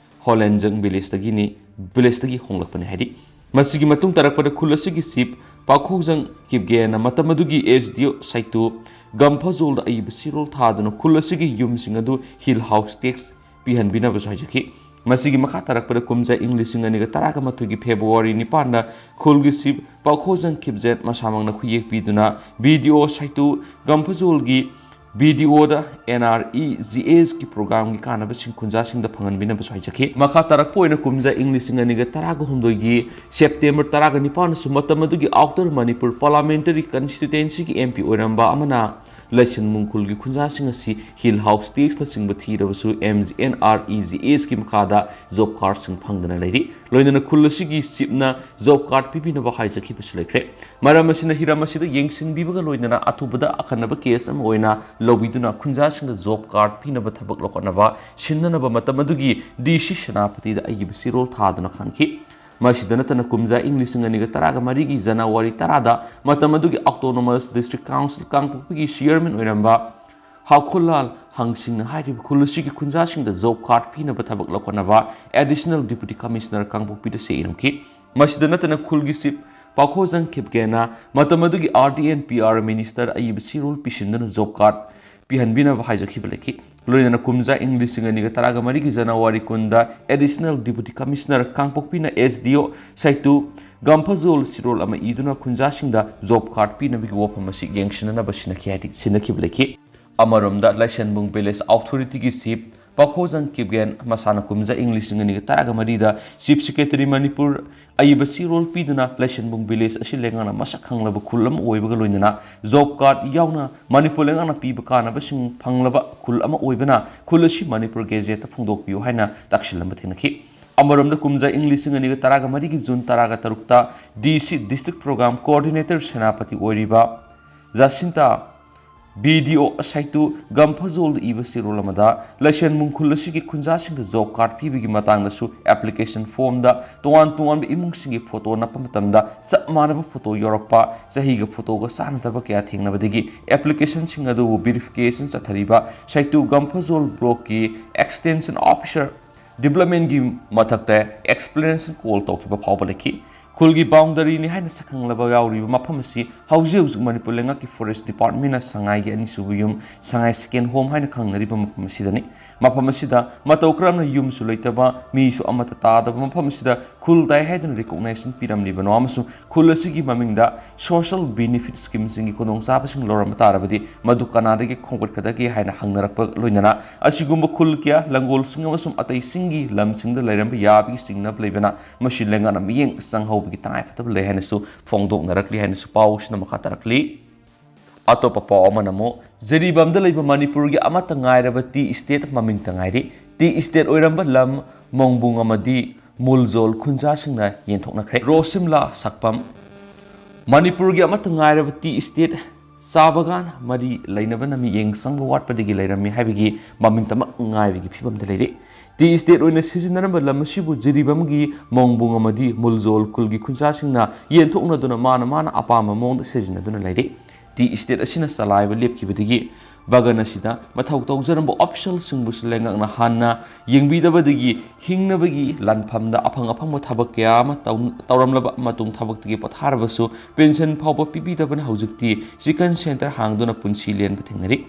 ꯍꯣꯂꯦꯟꯖꯪ ꯚꯤꯂꯦꯖꯇꯒꯤꯅꯤ, ꯚꯤꯂꯦꯖꯇꯒꯤ ꯍꯣꯡꯂꯛꯄꯅꯤ ꯍꯥꯏꯔꯤ꯫ ꯃꯁꯤꯒꯤ ꯃꯇꯨꯡ ꯇꯥꯔꯛꯄꯗ ꯈꯨꯜ ꯑꯁꯤꯒꯤ ꯆꯤꯐ ꯄꯥꯈꯣꯖꯪ ꯀꯤꯞꯒꯦꯅ ꯃꯇꯝ ꯑꯗꯨꯒꯤ ꯑꯦꯁ ꯗꯤ ꯑꯣ ꯁꯥꯏꯇꯨ ꯒꯝꯐꯖꯣꯜꯗ ꯑꯏꯕ ꯆꯦꯔꯣꯜ ꯊꯥꯗꯨꯅ ꯈꯨꯜ ꯑꯁꯤꯒꯤ ꯌꯨꯝꯁꯤꯡ ꯑꯗꯨ ꯍꯤꯜ ꯍꯥꯎꯁ ꯇꯦꯛꯁ ꯄꯤꯍꯟꯕꯤꯅꯕꯁꯨ ꯍꯥꯏꯖꯈꯤ꯫ ꯃꯁꯤꯒꯤ ꯃꯈꯥ ꯇꯥꯔꯛꯄꯗ ꯀꯨꯝꯖꯥ ꯏꯪ ꯂꯤꯁꯤꯡ ꯑꯅꯤꯒ ꯇꯔꯥꯒ ꯃꯥꯊꯣꯏꯒꯤ ꯐꯦꯕ꯭ꯔꯨꯋꯥꯔꯤ ꯅꯤꯄꯥꯟꯗ ꯈꯨꯜꯒꯤ ꯆꯤꯐ ꯄꯥꯈꯣꯖꯪ ꯀꯤꯞꯒꯦꯟ ꯃꯁꯥꯃꯛꯅ ꯈꯨꯌꯦꯛ ꯄꯤꯗꯨꯅ ꯕꯤ ꯗꯤ ꯑꯣ ꯁꯥꯏꯇꯨ ꯒꯝꯐꯖꯣꯜꯒꯤ ꯕꯤ ꯗꯤ ꯑꯣꯗ ꯑꯦꯟ ꯑꯥꯔ ꯏ ꯖꯤ ꯑꯦꯁꯀꯤ ꯄ꯭ꯔꯣꯒ꯭ꯔꯥꯝꯒꯤ ꯀꯥꯟꯅꯕꯁꯤꯡ ꯈꯨꯟꯖꯥꯁꯤꯡꯗ ꯐꯪꯍꯟꯕꯤꯅꯕꯁꯨ ꯍꯥꯏꯖꯈꯤ꯫ ꯃꯈꯥ ꯇꯥꯔꯛꯄ ꯑꯣꯏꯅ ꯀꯨꯝꯖꯥ ꯏꯪ ꯂꯤꯁꯤꯡ ꯑꯅꯤꯒ ꯇꯔꯥꯒ ꯍꯨꯝꯗꯣꯏꯒꯤ ꯁꯦꯞꯇꯦꯝꯕꯔ ꯇꯔꯥꯒ ꯅꯤꯄꯥꯟꯗꯁꯨ ꯃꯇꯝ ꯑꯗꯨꯒꯤ ꯑꯥꯎꯇꯔ ꯃꯅꯤꯄꯨꯔ ꯄꯥꯔꯂꯥꯃꯦꯟꯇꯔꯤ ꯀꯟꯁꯇꯤꯇ꯭ꯌꯨꯇꯦꯟꯁꯤꯒꯤ ꯑꯦꯝ ꯄꯤ ꯑꯣꯏꯔꯝꯕ ꯑꯃꯅ ꯂꯥꯏꯁꯟꯕꯨꯡ ꯈꯨꯜꯒꯤ ꯈꯨꯟꯖꯥꯁꯤꯡ ꯑꯁꯤ ꯍꯤꯜ ꯍꯥꯎꯁ ꯇꯦꯛꯁꯅꯆꯤꯡꯕ ꯊꯤꯔꯕꯁꯨ M G N R E G ꯑꯦꯁꯀꯤ ꯃꯈꯥꯗ ꯖꯣꯕ ꯀꯥꯔꯗꯁꯤꯡ ꯐꯪꯗꯅ ꯂꯩꯔꯤ꯫ ꯂꯣꯏꯅꯅ ꯈꯨꯜ ꯑꯁꯤꯒꯤ ꯆꯤꯞꯅ ꯖꯣꯕ ꯀꯥꯔꯗ ꯄꯤꯕꯤꯅꯕ ꯍꯥꯏꯖꯈꯤꯕꯁꯨ ꯂꯩꯈ꯭ꯔꯦ꯫ ꯃꯔꯝ ꯑꯁꯤꯅ ꯍꯤꯔꯝ ꯑꯁꯤꯗ ꯌꯦꯡꯁꯤꯟꯕꯤꯕꯒ ꯂꯣꯏꯅꯅ ꯑꯊꯨꯕꯗ ꯑꯈꯟꯅꯕ ꯀꯦꯁ ꯑꯃ ꯑꯣꯏꯅ ꯂꯧꯕꯤꯗꯨꯅ ꯈꯨꯟꯖꯥꯁꯤꯡꯗ ꯖꯣꯕ ꯀꯥꯔꯗ ꯄꯤꯅꯕ ꯊꯕꯛ ꯂꯧꯈꯠꯅꯕ ꯁꯤꯟꯅꯅꯕ ꯃꯇꯝ ꯑꯗꯨꯒꯤ ꯗꯤ ꯁꯤ ꯁꯦꯅꯥꯄꯇꯤꯗ ꯑꯏꯕ ꯆꯦꯔꯣꯜ ꯊꯥꯗꯨꯅ ꯈꯪꯈꯤ꯫ ꯃꯁꯤꯗ ꯅꯠꯇꯅ ꯀꯨꯝꯖꯥ ꯏꯪ ꯂꯤꯁꯤꯡ ꯑꯅꯤꯒ ꯇꯔꯥꯒ ꯃꯔꯤꯒꯤ ꯖꯅꯋꯥꯔꯤ ꯇꯔꯥꯗ ꯃꯇꯝ ꯑꯗꯨꯒꯤ ꯑꯣꯇꯣꯅꯣꯃꯁ ꯗꯤꯁꯇ꯭ꯔꯤꯛ ꯀꯥꯎꯟꯁꯤꯜ ꯀꯥꯡꯄꯣꯛꯄꯤꯒꯤ ꯆꯤꯌꯔꯃꯦꯟ ꯑꯣꯏꯔꯝꯕ ꯍꯥꯎꯈꯨꯜꯂꯥꯜ ꯍꯪꯁꯤꯡꯅ ꯍꯥꯏꯔꯤꯕ ꯈꯨꯜ ꯑꯁꯤꯒꯤ ꯈꯨꯟꯖꯥꯁꯤꯡꯗ ꯖꯣꯕ ꯀꯥꯔꯗ ꯄꯤꯅꯕ ꯊꯕꯛ ꯂꯧꯈꯠꯅꯕ ꯑꯦꯗꯤꯁꯅꯦꯜ ꯗꯤꯄꯨꯇꯤ ꯀꯃꯤꯁꯅꯔ ꯀꯥꯡꯄꯣꯛꯄꯤꯗ ꯆꯦ ꯏꯔꯝꯈꯤ꯫ ꯃꯁꯤꯗ ꯅꯠꯇꯅ ꯈꯨꯜꯒꯤ ꯆꯤꯞ ꯄꯥꯈꯣꯖꯪ ꯈꯤꯞꯒꯦꯅ ꯃꯇꯝ ꯑꯗꯨꯒꯤ R D N P R minister ꯑꯏꯕ ꯆꯦꯔꯣꯜ ꯄꯤꯁꯤꯟꯗꯨꯅ ꯖꯣꯕ ꯀꯥꯔꯗ ꯄꯤꯍꯟꯕꯤꯅꯕ ꯍꯥꯏꯖꯈꯤꯕ ꯂꯩꯈꯤ꯫ ꯂꯣꯏꯅꯅ ꯀꯨꯝꯖꯥ ꯏꯪ ꯂꯤꯁꯤꯡ ꯑꯅꯤꯒ ꯇꯔꯥꯒ ꯃꯔꯤꯒꯤ ꯖꯅꯋꯥꯔꯤ ꯀꯨꯟꯗ ꯑꯦꯗꯤꯁꯅꯦꯜ ꯗꯤꯄꯨꯇꯤ ꯀꯃꯤꯁꯅꯔ ꯀꯥꯡꯄꯣꯛꯄꯤꯅ ꯑꯦꯁ ꯗꯤ ꯑꯣ ꯁꯥꯏꯇꯨ ꯒꯝꯐꯖꯣꯜ ꯆꯦꯔꯣꯜ ꯑꯃ ꯏꯗꯨꯅ ꯈꯨꯟꯖꯥꯁꯤꯡꯗ ꯖꯣꯕ ꯀꯥꯔꯗ ꯄꯤꯅꯕꯒꯤ ꯋꯥꯐꯝ ꯑꯁꯤ ꯌꯦꯡꯁꯤꯟꯅꯅꯕ ꯁꯤꯟꯅꯈꯤ ꯍꯥꯏꯗꯤ ꯁꯤꯟꯅꯈꯤꯕ ꯂꯩꯈꯤ꯫ ꯑꯃꯔꯣꯝꯗ ꯂꯥꯏꯁꯟꯕꯨꯡ ꯚꯤꯂꯦꯖ ꯑꯣꯊꯣꯔꯤꯇꯤꯒꯤ ꯆꯤꯞ ꯄꯥꯈꯣꯖꯪ ꯀꯤꯞꯒꯦꯟ ꯃꯁꯥꯅ ꯀꯨꯝꯖꯥ ꯏꯪ ꯂꯤꯁꯤꯡ ꯑꯅꯤꯒ ꯇꯔꯥꯒ ꯃꯔꯤꯗ ꯆꯤꯐ ꯁꯦꯀ꯭ꯔꯦꯇꯔꯤ ꯃꯅꯤꯄꯨꯔ ꯑꯏꯕ ꯆꯦꯔꯣꯜ ꯄꯤꯗꯨꯅ ꯂꯥꯏꯁꯟꯕꯨꯡ ꯚꯤꯂꯦꯖ ꯑꯁꯤ ꯂꯩꯉꯥꯛꯅ ꯃꯁꯛ ꯈꯪꯂꯕ ꯈꯨꯜ ꯑꯃ ꯑꯣꯏꯕꯒ ꯂꯣꯏꯅꯅ ꯖꯣꯕ ꯀꯥꯔꯗ ꯌꯥꯎꯅ ꯃꯅꯤꯄꯨꯔ ꯂꯩꯉꯥꯛꯅ ꯄꯤꯕ ꯀꯥꯟꯅꯕꯁꯤꯡ ꯐꯪꯂꯕ ꯈꯨꯜ ꯑꯃ ꯑꯣꯏꯕꯅ ꯈꯨꯜ ꯑꯁꯤ ꯃꯅꯤꯄꯨꯔ ꯒꯦꯖꯦꯠꯇ ꯐꯣꯡꯗꯣꯛꯄꯤꯌꯨ ꯍꯥꯏꯅ ꯇꯛꯁꯤꯜꯂꯝꯕ ꯊꯦꯡꯅꯈꯤ꯫ ꯑꯃꯔꯣꯝꯗ ꯀꯨꯝꯖꯥ ꯏꯪ ꯂꯤꯁꯤꯡ ꯑꯅꯤꯒ ꯇꯔꯥꯒ ꯃꯔꯤꯒꯤ ꯖꯨꯟ ꯇꯔꯥꯒ ꯇꯔꯨꯛꯇ ꯗꯤ C district programme coordinator Senapati ꯑꯣꯏꯔꯤꯕ ꯖꯥꯁꯤꯟꯇꯥ ꯕꯤ ꯗꯤ ꯑꯣ ꯁꯥꯏꯇꯨ ꯒꯝꯐꯖꯣꯜꯗ ꯏꯕ ꯆꯦꯔꯣꯜ ꯑꯃꯗ ꯂꯩꯁꯦꯟꯕꯨꯡ ꯈꯨꯜ ꯑꯁꯤꯒꯤ ꯈꯨꯟꯖꯥꯁꯤꯡꯗ ꯖꯣꯕ ꯀꯥꯔꯗ ꯄꯤꯕꯒꯤ ꯃꯇꯥꯡꯗꯁꯨ ꯑꯦꯄ꯭ꯂꯤꯀꯦꯁꯟ ꯐꯣꯔꯝꯗ ꯇꯣꯉꯥꯟ ꯇꯣꯉꯥꯟꯕ ꯏꯃꯨꯡꯁꯤꯡꯒꯤ ꯐꯣꯇꯣ ꯅꯞꯄ ꯃꯇꯝꯗ ꯆꯞ ꯃꯥꯟꯅꯕ ꯐꯣꯇꯣ ꯌꯥꯎꯔꯛꯄ, ꯆꯍꯤꯒ ꯐꯣꯇꯣꯒ ꯆꯥꯟꯅꯗꯕ ꯀꯌꯥ ꯊꯦꯡꯅꯕꯗꯒꯤ ꯑꯦꯄ꯭ꯂꯤꯀꯦꯁꯟꯁꯤꯡ ꯑꯗꯨꯕꯨ ꯚꯦꯔꯤꯐꯤꯀꯦꯁꯟ ꯆꯠꯊꯔꯤꯕ ꯁꯥꯏꯇꯨ ꯒꯝꯐꯖꯣꯜ ꯕ꯭ꯂꯣꯛꯀꯤ ꯑꯦꯛꯁꯇꯦꯟꯁꯟ ꯑꯣꯐꯤꯁꯔ ꯗꯤꯕ꯭ꯂꯞꯃꯦꯟꯒꯤ ꯃꯊꯛꯇ ꯑꯦꯛꯁꯄ꯭ꯂꯦꯅꯦꯁꯟ ꯀꯣꯜ ꯇꯧꯈꯤꯕ ꯐꯥꯎꯕ ꯂꯩꯈꯤ꯫ ꯈꯨꯜꯒꯤ ꯕꯥꯎꯟꯗꯔꯤꯅꯤ ꯍꯥꯏꯅ ꯁꯛꯈꯪꯂꯕ ꯌꯥꯎꯔꯤꯕ ꯃꯐꯝ ꯑꯁꯤ ꯍꯧꯖꯤꯛ ꯍꯧꯖꯤꯛ ꯃꯅꯤꯄꯨꯔ ꯂꯩꯉꯥꯛꯀꯤ ꯐꯣꯔꯦꯁ ꯗꯤꯄꯥꯔꯠꯃꯦꯟꯅ ꯁꯉꯥꯏꯒꯤ ꯑꯅꯤꯁꯨꯕ ꯌꯨꯝ, ꯁꯉꯥꯏ ꯁꯦꯀꯦꯟ ꯍꯣꯝ ꯍꯥꯏꯅ ꯈꯪꯅꯔꯤꯕ ꯃꯐꯝ ꯑꯁꯤꯗꯅꯤ꯫ ꯃꯐꯝ ꯑꯁꯤꯗ ꯃꯇꯧ ꯀꯔꯝꯅ ꯌꯨꯝꯁꯨ ꯂꯩꯇꯕ, ꯃꯤꯁꯨ ꯑꯃꯠꯇ ꯇꯥꯗꯕ ꯃꯐꯝ ꯑꯁꯤꯗ ꯈꯨꯜ ꯇꯥꯏ ꯍꯥꯏꯗꯨꯅ ꯔꯤꯀꯣꯛꯅꯥꯏꯖꯦꯁꯟ ꯄꯤꯔꯝꯂꯤꯕꯅꯣ ꯑꯃꯁꯨꯡ ꯈꯨꯜ ꯑꯁꯤꯒꯤ ꯃꯃꯤꯡꯗ ꯁꯣꯁꯤꯌꯦꯜ ꯕꯦꯅꯤꯐꯤꯠ ꯁ꯭ꯀꯤꯝꯁꯤꯡꯒꯤ ꯈꯨꯗꯣꯡꯆꯥꯕꯁꯤꯡ ꯂꯧꯔꯝꯕ ꯇꯥꯔꯕꯗꯤ ꯃꯗꯨ ꯀꯅꯥꯗꯒꯤ ꯈꯣꯝꯒꯠꯀꯗꯒꯦ ꯍꯥꯏꯅ ꯍꯪꯅꯔꯛꯄ ꯂꯣꯏꯅꯅ ꯑꯁꯤꯒꯨꯝꯕ ꯈꯨꯜ ꯀꯌꯥ, ꯂꯪꯒꯣꯜꯁꯤꯡ ꯑꯃꯁꯨꯡ ꯑꯇꯩꯁꯤꯡꯒꯤ ꯂꯝꯁꯤꯡꯗ ꯂꯩꯔꯝꯕ ꯌꯥꯕꯒꯤ ꯆꯤꯡꯅꯕ ꯂꯩꯕꯅ ꯃꯁꯤ ꯂꯩꯉꯥꯛꯅ ꯃꯤꯠꯌꯦꯡ ꯆꯪꯍꯧꯕꯒꯤ ꯇꯉꯥꯏꯐꯗꯕ ꯂꯩ ꯍꯥꯏꯅꯁꯨ ꯐꯣꯡꯗꯣꯛꯅꯔꯛꯂꯤ ꯍꯥꯏꯅꯁꯨ ꯄꯥꯎꯁꯤꯅ ꯃꯈꯥ ꯇꯥꯔꯛꯂꯤ꯫ ꯑꯇꯣꯞꯄ ꯄꯥꯎ ꯑꯃꯅ ꯑꯃꯨꯛ ꯖꯤꯔꯤꯕꯥꯝꯗ ꯂꯩꯕ ꯃꯅꯤꯄꯨꯔꯒꯤ ꯑꯃꯠꯇ ꯉꯥꯏꯔꯕ ꯇꯤ ꯏꯁꯇꯦꯠ ꯃꯃꯤꯡꯇ ꯉꯥꯏꯔꯤ꯫ ꯇꯤ ꯏꯁꯇꯦꯠ ꯑꯣꯏꯔꯝꯕ ꯂꯝ ꯃꯣꯡꯕꯨꯡ ꯑꯃꯗꯤ ꯃꯨꯜꯖꯣꯜ ꯈꯨꯟꯖꯥꯁꯤꯡꯅ ꯌꯦꯟꯊꯣꯛꯅꯈ꯭ꯔꯦ꯫ ꯔꯣꯁꯤꯝꯂꯥ ꯁꯛꯄꯝ꯫ ꯃꯅꯤꯄꯨꯔꯒꯤ ꯑꯃꯠꯇ ꯉꯥꯏꯔꯕ ꯇꯤ ꯏꯁꯇꯦꯠ ꯆꯥ ꯕꯒꯥꯟ ꯃꯔꯤ ꯂꯩꯅꯕꯅ ꯃꯤꯠꯌꯦꯡ ꯆꯪꯕ ꯋꯥꯠꯄꯗꯒꯤ ꯂꯩꯔꯝꯃꯤ ꯍꯥꯏꯕꯒꯤ ꯃꯃꯤꯡꯇꯃꯛ ꯉꯥꯏꯕꯒꯤ ꯐꯤꯕꯝꯗ ꯂꯩꯔꯤ꯫ ꯇꯤ ꯏꯁꯇꯦꯠ ꯑꯣꯏꯅ ꯁꯤꯖꯤꯟꯅꯔꯝꯕ ꯂꯝ ꯑꯁꯤꯕꯨ ꯖꯤꯔꯤꯕꯥꯝꯒꯤ ꯃꯣꯡꯕꯨꯡ ꯑꯃꯗꯤ ꯃꯨꯜꯖꯣꯜ ꯈꯨꯜꯒꯤ ꯈꯨꯟꯖꯥꯁꯤꯡꯅ ꯌꯦꯟꯊꯣꯛꯅꯗꯨꯅ ꯃꯥꯅ ꯃꯥꯅ ꯑꯄꯥꯝꯕ ꯃꯑꯣꯡꯗ ꯁꯤꯖꯤꯟꯅꯗꯨꯅ ꯂꯩꯔꯤ꯫ ꯇꯤ ꯏꯁꯇꯦꯠ ꯑꯁꯤꯅ ꯆꯂꯥꯏꯕ ꯂꯦꯞꯈꯤꯕꯗꯒꯤ ꯕꯒꯟ ꯑꯁꯤꯗ ꯃꯊꯧ ꯇꯧꯖꯔꯝꯕ ꯑꯣꯐꯤꯁꯦꯜꯁꯤꯡꯕꯨꯁꯨ ꯂꯩꯉꯥꯛꯅ ꯍꯥꯟꯅ ꯌꯦꯡꯕꯤꯗꯕꯗꯒꯤ ꯍꯤꯡꯅꯕꯒꯤ ꯂꯥꯟꯐꯝꯗ ꯑꯐꯪ ꯑꯐꯪꯕ ꯊꯕꯛ ꯀꯌꯥ ꯑꯃ ꯇꯧ-, ꯇꯧꯔꯝꯂꯕ ꯃꯇꯨꯡ ꯊꯕꯛꯇꯒꯤ ꯄꯣꯊꯥꯔꯕꯁꯨ ꯄꯦꯟꯁꯟ ꯐꯥꯎꯕ ꯄꯤꯕꯤꯗꯕꯅ ꯍꯧꯖꯤꯛꯇꯤ ꯆꯤꯀꯟ ꯁꯦꯟꯇꯔ ꯍꯥꯡꯗꯨꯅ ꯄꯨꯟꯁꯤ ꯂꯦꯟꯕ ꯊꯦꯡꯅꯔꯤ꯫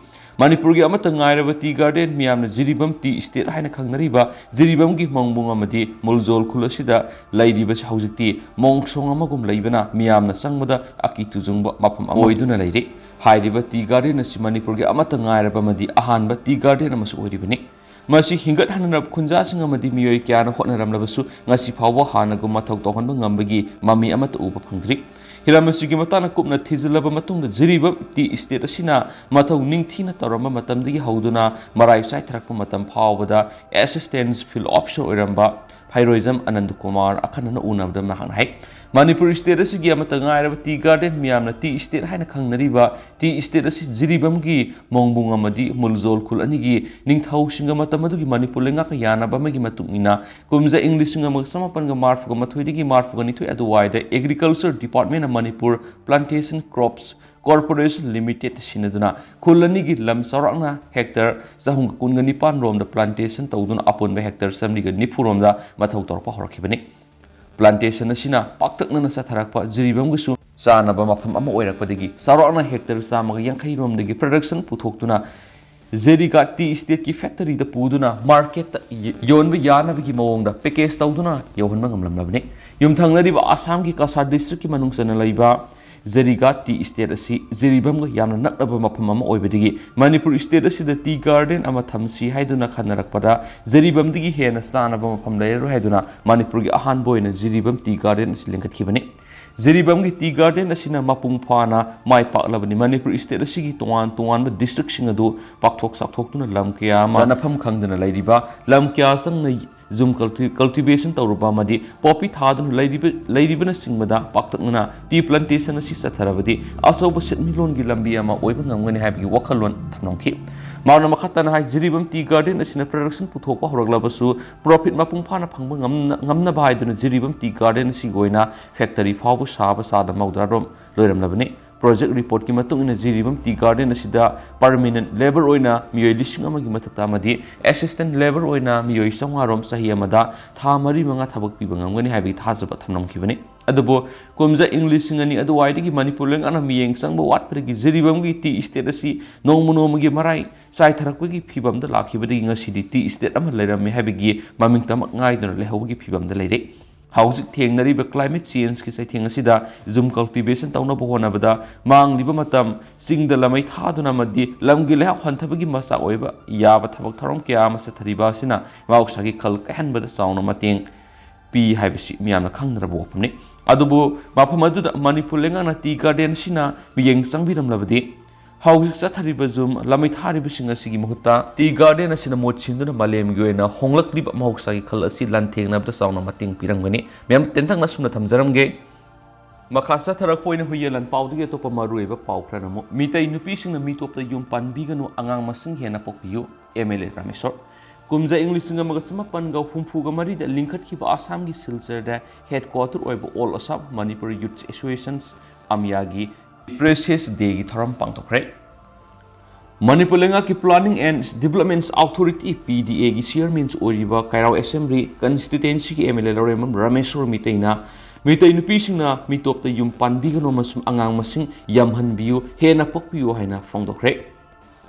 ꯃꯅꯤꯄꯨꯔꯒꯤ ꯑꯃꯠꯇ ꯉꯥꯏꯔꯕ ꯇꯤ ꯒꯥꯔꯗꯦꯟ, ꯃꯤꯌꯥꯝꯅ ꯖꯤꯔꯤꯕꯥꯝ ꯇꯤ ꯏꯁꯇꯦꯠ ꯍꯥꯏꯅ ꯈꯪꯅꯔꯤꯕ ꯖꯤꯔꯤꯕꯥꯝꯒꯤ ꯃꯣꯡꯕꯨꯡ ꯑꯃꯗꯤ ꯃꯨꯜꯖꯣꯜ ꯈꯨꯜ ꯑꯁꯤꯗ ꯂꯩꯔꯤꯕꯁꯤ ꯍꯧꯖꯤꯛꯇꯤ ꯃꯣꯡꯁꯣꯡ ꯑꯃꯒꯨꯝ ꯂꯩꯕꯅ ꯃꯤꯌꯥꯝꯅ ꯆꯪꯕꯗ ꯑꯀꯤ ꯇꯨꯖꯨꯡꯕ ꯃꯐꯝ ꯑꯃ ꯑꯣꯏꯗꯨꯅ ꯂꯩꯔꯤ꯫ ꯍꯥꯏꯔꯤꯕ ꯇꯤ ꯒꯥꯔꯗꯦꯟ ꯑꯁꯤ ꯃꯅꯤꯄꯨꯔꯒꯤ ꯑꯃꯠꯇ ꯉꯥꯏꯔꯕ ꯑꯃꯗꯤ ꯑꯍꯥꯟꯕ ꯇꯤ ꯒꯥꯔꯗꯦꯟ ꯑꯃꯁꯨ ꯑꯣꯏꯔꯤꯕꯅꯤ꯫ ꯃꯁꯤ ꯍꯤꯡꯒꯠꯍꯟꯅꯅꯕ ꯈꯨꯟꯖꯥꯁꯤꯡ ꯑꯃꯗꯤ ꯃꯤꯑꯣꯏ ꯀꯌꯥꯅ ꯍꯣꯠꯅꯔꯝꯂꯕꯁꯨ ꯉꯁꯤ ꯐꯥꯎꯕ ꯍꯥꯟꯅꯒꯨꯝ ꯃꯊꯧ ꯇꯧꯍꯟꯕ ꯉꯝꯕꯒꯤ ꯃꯃꯤ ꯑꯃꯠꯇ ꯎꯕ ꯐꯪꯗ꯭ꯔꯤ꯫ ꯍꯤꯔꯝ ꯑꯁꯤꯒꯤ ꯃꯇꯥꯡꯗ ꯀꯨꯞꯅ ꯊꯤꯖꯤꯜꯂꯕ ꯃꯇꯨꯡꯗ ꯖꯤꯔꯤꯕꯥꯝ ꯇꯤ ꯏꯁꯇꯦꯠ ꯑꯁꯤꯅ ꯃꯊꯧ ꯅꯤꯡꯊꯤꯅ ꯇꯧꯔꯝꯕ ꯃꯇꯝꯗꯒꯤ ꯍꯧꯗꯨꯅ ꯃꯔꯥꯏ ꯆꯥꯏꯊꯔꯛꯄ ꯃꯇꯝ ꯐꯥꯎꯕꯗ ꯑꯦꯁꯤꯁꯇꯦꯟꯁ ꯐꯤꯜꯗ ꯑꯣꯐꯤꯁꯔ ꯑꯣꯏꯔꯝꯕ ꯐꯩꯔꯣꯏꯖꯝ ꯑꯅꯟꯗ ꯀꯨꯃꯥꯔ ꯑꯈꯟꯅꯅ ꯎꯅꯕꯗ ꯃꯍꯥꯛꯅ ꯍꯥꯏ, ꯃꯅꯤꯄꯨꯔ state ꯑꯁꯤꯒꯤ ꯑꯃꯠꯇ ꯉꯥꯏꯔꯕ tea garden, ꯃꯤꯌꯥꯝꯅ tea estate ꯍꯥꯏꯅ ꯈꯪꯅꯔꯤꯕ tea estate ꯑꯁꯤ ꯖꯤꯔꯤꯕꯥꯝꯒꯤ ꯃꯣꯡꯕꯨꯡ ꯑꯃꯗꯤ ꯃꯨꯜꯖꯣꯜ ꯈꯨꯜ ꯑꯅꯤꯒꯤ ꯅꯤꯡꯊꯧꯁꯤꯡꯒ ꯃꯇꯝ ꯑꯗꯨꯒꯤ ꯃꯅꯤꯄꯨꯔ ꯂꯩꯉꯥꯛꯀ ꯌꯥꯅꯕ ꯑꯃꯒꯤ ꯃꯇꯨꯡ ꯏꯟꯅ ꯀꯨꯝꯖꯥ ꯏꯪ ꯂꯤꯁꯤꯡ ꯑꯃꯒ ꯆꯃꯥꯄꯟꯒ ꯃꯔꯤꯐꯨꯒ ꯃꯥꯊꯣꯏꯗꯒꯤ ꯃꯔꯤꯐꯨꯒ ꯅꯤꯊꯣꯏ ꯑꯗꯨꯋꯥꯏꯗ Agriculture Department of Manipur Plantation Crops Corporation Limited ꯁꯤꯟꯅꯗꯨꯅ ꯈꯨꯜ ꯑꯅꯤꯒꯤ ꯂꯝ ꯆꯥꯎꯔꯥꯛꯅ hectare ꯆꯍꯨꯝꯒ ꯀꯨꯟꯒ ꯅꯤꯄꯥꯟ ꯔꯣꯝꯗ plantation ꯇꯧꯗꯨꯅ ꯑꯄꯨꯟꯕ hectare ꯆꯥꯃꯔꯤꯒ ꯅꯤꯐꯨ ꯔꯣꯝꯗ ꯃꯊꯧ ꯇꯧꯔꯛꯄ ꯍꯧꯔꯛꯈꯤꯕꯅꯤ꯫ Plantation ꯑꯁꯤꯅ ꯄꯥꯛꯇꯛꯅꯅ ꯆꯠꯊꯔꯛꯄ ꯖꯤꯔꯤꯕꯥꯝꯒꯤꯁꯨ ꯆꯥꯅꯕ ꯃꯐꯝ ꯑꯃ ꯑꯣꯏꯔꯛꯄꯗꯒꯤ ꯆꯥꯎꯔꯥꯛꯅ hectare ꯆꯥꯝꯃꯒ ꯌꯥꯡꯈꯩ ꯔꯣꯝꯗꯒꯤ production ꯄꯨꯊꯣꯛꯇꯨꯅ ꯖꯦꯔꯤꯒꯥ tea estateꯀꯤ factoryꯗ ꯄꯨꯗꯨꯅ marketꯇ ꯌꯣꯟꯕ ꯌꯥꯅꯕꯒꯤ ꯃꯑꯣꯡꯗ package ꯇꯧꯗꯨꯅ ꯌꯧꯍꯟꯕ ꯉꯝꯂꯝꯂꯕꯅꯤ꯫ ꯌꯨꯝꯊꯪꯅꯔꯤꯕ ꯑꯁꯥꯝꯒꯤ ꯀꯁꯥꯔ districtꯀꯤ ꯃꯅꯨꯡ ꯆꯟꯅ ꯂꯩꯕ ꯖꯦꯔꯤꯒꯥ tea estate ꯑꯁꯤ ꯖꯤꯔꯤꯕꯥꯝꯒ ꯌꯥꯝꯅ ꯅꯛꯅꯕ ꯃꯐꯝ ꯑꯃ ꯑꯣꯏꯕꯗꯒꯤ ꯃꯅꯤꯄꯨꯔ state ꯑꯁꯤꯗ tea garden ꯑꯃ ꯊꯝꯁꯤ ꯍꯥꯏꯗꯨꯅ ꯈꯟꯅꯔꯛꯄꯗ ꯖꯤꯔꯤꯕꯥꯝꯗꯒꯤ ꯍꯦꯟꯅ ꯆꯥꯅꯕ ꯃꯐꯝ ꯂꯩꯔꯔꯣꯏ ꯍꯥꯏꯗꯨꯅ ꯃꯅꯤꯄꯨꯔꯒꯤ ꯑꯍꯥꯟꯕ ꯑꯣꯏꯅ ꯖꯤꯔꯤꯕꯥꯝ tea garden ꯑꯁꯤ ꯂꯤꯡꯈꯠꯈꯤꯕꯅꯤ꯫ ꯖꯤꯔꯤꯕꯥꯝꯒꯤ tea garden ꯑꯁꯤꯅ ꯃꯄꯨꯡ ꯐꯥꯅ ꯃꯥꯏ ꯄꯥꯛꯂꯕꯅꯤ꯫ ꯃꯅꯤꯄꯨꯔ state ꯑꯁꯤꯒꯤ ꯇꯣꯉꯥꯟ ꯇꯣꯉꯥꯟꯕ districtꯁꯤꯡ ꯑꯗꯨ ꯄꯥꯛꯊꯣꯛ ꯆꯥꯎꯊꯣꯛꯇꯨꯅ ꯂꯝ ꯀꯌꯥ ꯑꯃ ꯆꯥꯅꯐꯝ ꯈꯪꯗꯅ ꯂꯩꯔꯤꯕ ꯂꯝ ꯀꯌꯥ ꯆꯪꯅ ꯖꯨꯝ culti-, cultivation ꯇꯧꯔꯨꯕ ꯑꯃꯗꯤ poppy ꯊꯥꯗꯨꯅ ꯂꯩꯔꯤꯕ, ꯂꯩꯔꯤꯕꯅꯆꯤꯡꯕꯗ ꯄꯥꯛꯇꯛꯅꯅ tea plantation ꯑꯁꯤ ꯆꯠꯊꯔꯕꯗꯤ ꯑꯆꯧꯕ ꯁꯦꯟꯃꯤꯠꯂꯣꯟꯒꯤ ꯂꯝꯕꯤ ꯑꯃ ꯑꯣꯏꯕ ꯉꯝꯒꯅꯤ ꯍꯥꯏꯕꯒꯤ ꯋꯥꯈꯜꯂꯣꯟ ꯊꯝꯂꯝꯈꯤ꯫ ꯃꯍꯥꯛꯅ ꯃꯈꯥ ꯇꯥꯅ ꯍꯥꯏ, ꯖꯤꯔꯤꯕꯥꯝ tea garden ꯑꯁꯤꯅ production ꯄꯨꯊꯣꯛꯄ ꯍꯧꯔꯛꯂꯕꯁꯨ profit ꯃꯄꯨꯡ ꯐꯥꯅ ꯐꯪꯕ ꯉꯝꯅ-, ꯉꯝꯅꯕ ꯍꯥꯏꯗꯨꯅ ꯖꯤꯔꯤꯕꯥꯝ tea garden ꯑꯁꯤꯒꯤ ꯑꯣꯏꯅ factory ꯐꯥꯎꯕ ꯁꯥꯕ ꯆꯥꯗ ꯃꯧꯗ꯭ꯔꯥ ꯔꯣꯝ ꯂꯣꯏꯔꯝꯂꯕꯅꯤ꯫ Project reportꯀꯤ ꯃꯇꯨꯡ ꯏꯟꯅ ꯖꯤꯔꯤꯕꯥꯝ tea garden ꯑꯁꯤꯗ permanent labour ꯑꯣꯏꯅ ꯃꯤꯑꯣꯏ ꯂꯤꯁꯤꯡ ꯑꯃꯒꯤ ꯃꯊꯛꯇ ꯑꯃꯗꯤ assistant labour ꯑꯣꯏꯅ ꯃꯤꯑꯣꯏ ꯆꯥꯝꯃꯉꯥ ꯔꯣꯝ ꯆꯍꯤ ꯑꯃꯗ ꯊꯥ ꯃꯔꯤ ꯃꯉꯥ ꯊꯕꯛ ꯄꯤꯕ ꯉꯝꯒꯅꯤ ꯍꯥꯏꯕꯒꯤ ꯊꯥꯖꯕ ꯊꯝꯂꯝꯈꯤꯕꯅꯤ꯫ ꯑꯗꯨꯕꯨ ꯀꯨꯝꯖꯥ ꯏꯪ ꯂꯤꯁꯤꯡ ꯑꯅꯤ ꯑꯗꯨꯋꯥꯏꯗꯒꯤ ꯃꯅꯤꯄꯨꯔ ꯂꯩꯉꯥꯛꯅ ꯃꯤꯠꯌꯦꯡ ꯆꯪꯕ ꯋꯥꯠꯄꯗꯒꯤ ꯖꯤꯔꯤꯕꯥꯝꯒꯤ tea estate ꯑꯁꯤ ꯅꯣꯡꯃ ꯅꯣꯡꯃꯒꯤ ꯃꯔꯥꯏ ꯆꯥꯏꯊꯔꯛꯄꯒꯤ ꯐꯤꯕꯝꯗ ꯂꯥꯛꯈꯤꯕꯗꯒꯤ ꯉꯁꯤꯗꯤ tea estate ꯑꯃ ꯂꯩꯔꯝꯃꯤ ꯍꯥꯏꯕꯒꯤ ꯃꯃꯤꯡꯇꯃꯛ ꯉꯥꯏꯗꯨꯅ ꯂꯩꯍꯧꯕꯒꯤ ꯐꯤꯕꯝꯗ ꯂꯩꯔꯦ꯫ ꯍꯧꯖꯤꯛ ꯊꯦꯡꯅꯔꯤꯕ climate changeꯀꯤ ꯆꯩꯊꯦꯡ ꯑꯁꯤꯗ ꯖꯨꯝ cultivation ꯇꯧꯅꯕ ꯍꯣꯠꯅꯕꯗ ꯃꯥꯡꯂꯤꯕ ꯃꯇꯝ, ꯆꯤꯡꯗ ꯂꯃꯩ ꯊꯥꯗꯨꯅ ꯑꯃꯗꯤ ꯂꯝꯒꯤ ꯂꯩꯍꯥꯎ ꯍꯟꯊꯕꯒꯤ ꯃꯆꯥꯛ ꯑꯣꯏꯕ ꯌꯥꯕ ꯊꯕꯛ ꯊꯧꯔꯝ ꯀꯌꯥ ꯑꯃ ꯆꯠꯊꯔꯤꯕ ꯑꯁꯤꯅ ꯃꯍꯧꯁꯥꯒꯤ ꯈꯜ ꯀꯥꯏꯍꯟꯕꯗ ꯆꯥꯎꯅ ꯃꯇꯦꯡ ꯄꯤ ꯍꯥꯏꯕꯁꯤ ꯃꯤꯌꯥꯝꯅ ꯈꯪꯅꯔꯕ ꯋꯥꯐꯝꯅꯤ꯫ ꯑꯗꯨꯕꯨ ꯃꯐꯝ ꯑꯗꯨꯗ ꯃꯅꯤꯄꯨꯔ ꯂꯩꯉꯥꯛꯅ tea garden ꯑꯁꯤꯅ ꯃꯤꯠꯌꯦꯡ ꯆꯪꯕꯤꯔꯝꯂꯕꯗꯤ ꯍꯧꯖꯤꯛ ꯆꯠꯊꯔꯤꯕ ꯖꯨꯝ ꯂꯥꯃꯩ ꯊꯥꯔꯤꯕꯁꯤꯡ ꯑꯁꯤꯒꯤ ꯃꯍꯨꯠꯇ ꯇꯤ ꯒꯥꯔꯗꯦꯟ ꯑꯁꯤꯅ ꯃꯍꯨꯠ ꯁꯤꯟꯗꯨꯅ ꯃꯥꯂꯦꯝꯒꯤ ꯑꯣꯏꯅ ꯍꯣꯡꯂꯛꯂꯤꯕ ꯃꯍꯧꯁꯥꯒꯤ ꯈꯜ ꯑꯁꯤ ꯂꯥꯟꯊꯦꯡꯅꯕꯗ ꯆꯥꯎꯅ ꯃꯇꯦꯡ ꯄꯤꯔꯝꯒꯅꯤ꯫ ꯃꯌꯥꯝ ꯇꯦꯟꯇꯛꯅ ꯁꯨꯝꯅ ꯊꯝꯖꯔꯝꯒꯦ꯫ ꯃꯈꯥ ꯆꯠꯊꯔꯛꯄ ꯑꯣꯏꯅ ꯍꯨꯏꯌꯦꯟ ꯂꯥꯟꯄꯥꯎꯗꯒꯤ ꯑꯇꯣꯞꯄ ꯃꯔꯨꯑꯣꯏꯕ ꯄꯥꯎ ꯈꯔꯅ ꯑꯃꯨꯛ, ꯃꯤꯇꯩ ꯅꯨꯄꯤꯁꯤꯡꯅ ꯃꯤꯇꯣꯞꯇ ꯌꯨꯝ ꯄꯥꯟꯕꯤꯒꯅꯨ, ꯑꯉꯥꯡ ꯃꯁꯤꯡ ꯍꯦꯟꯅ ꯄꯣꯛꯄꯤꯌꯨ, ꯑꯦꯝ ꯑꯦꯜ ꯑꯦ ꯔꯥꯃꯦꯁꯣꯔ꯫ ꯀꯨꯝꯖꯥ ꯏꯪ ꯂꯤꯁꯤꯡ ꯑꯃꯒ ꯆꯃꯥꯄꯟꯒ ꯍꯨꯝꯐꯨꯒ ꯃꯔꯤꯗ ꯂꯤꯡꯈꯠꯈꯤꯕ ꯑꯁꯥꯝꯒꯤ ꯁꯤꯜꯆꯔꯗ headquarter ꯑꯣꯏꯕ All Assam Manipuri Youth Associations, ꯑꯃꯤꯌꯥꯒꯤ Precious Dayꯒꯤ ꯊꯧꯔꯝ ꯄꯥꯡꯊꯣꯛꯈ꯭ꯔꯦ꯫ ꯃꯅꯤꯄꯨꯔ ꯂꯩꯉꯥꯛꯀꯤ Planning and Development Authority, ꯄꯤ ꯗꯤ ꯑꯦꯒꯤ chairman ꯑꯣꯏꯔꯤꯕ ꯀꯩꯔꯥꯎ Assembly constituencyꯒꯤ M L A Lourembam Rameshwor ꯃꯤꯇꯩꯅ ꯃꯤꯇꯩ ꯅꯨꯄꯤꯁꯤꯡꯅ ꯃꯤꯇꯣꯞꯇ ꯌꯨꯝ ꯄꯥꯟꯕꯤꯒꯅꯨ ꯑꯃꯁꯨꯡ ꯑꯉꯥꯡ ꯃꯁꯤꯡ ꯌꯥꯝꯍꯟꯕꯤꯌꯨ, ꯍꯦꯟꯅ ꯄꯣꯛꯄꯤꯌꯨ ꯍꯥꯏꯅ ꯐꯣꯡꯗꯣꯛꯈ꯭ꯔꯦ꯫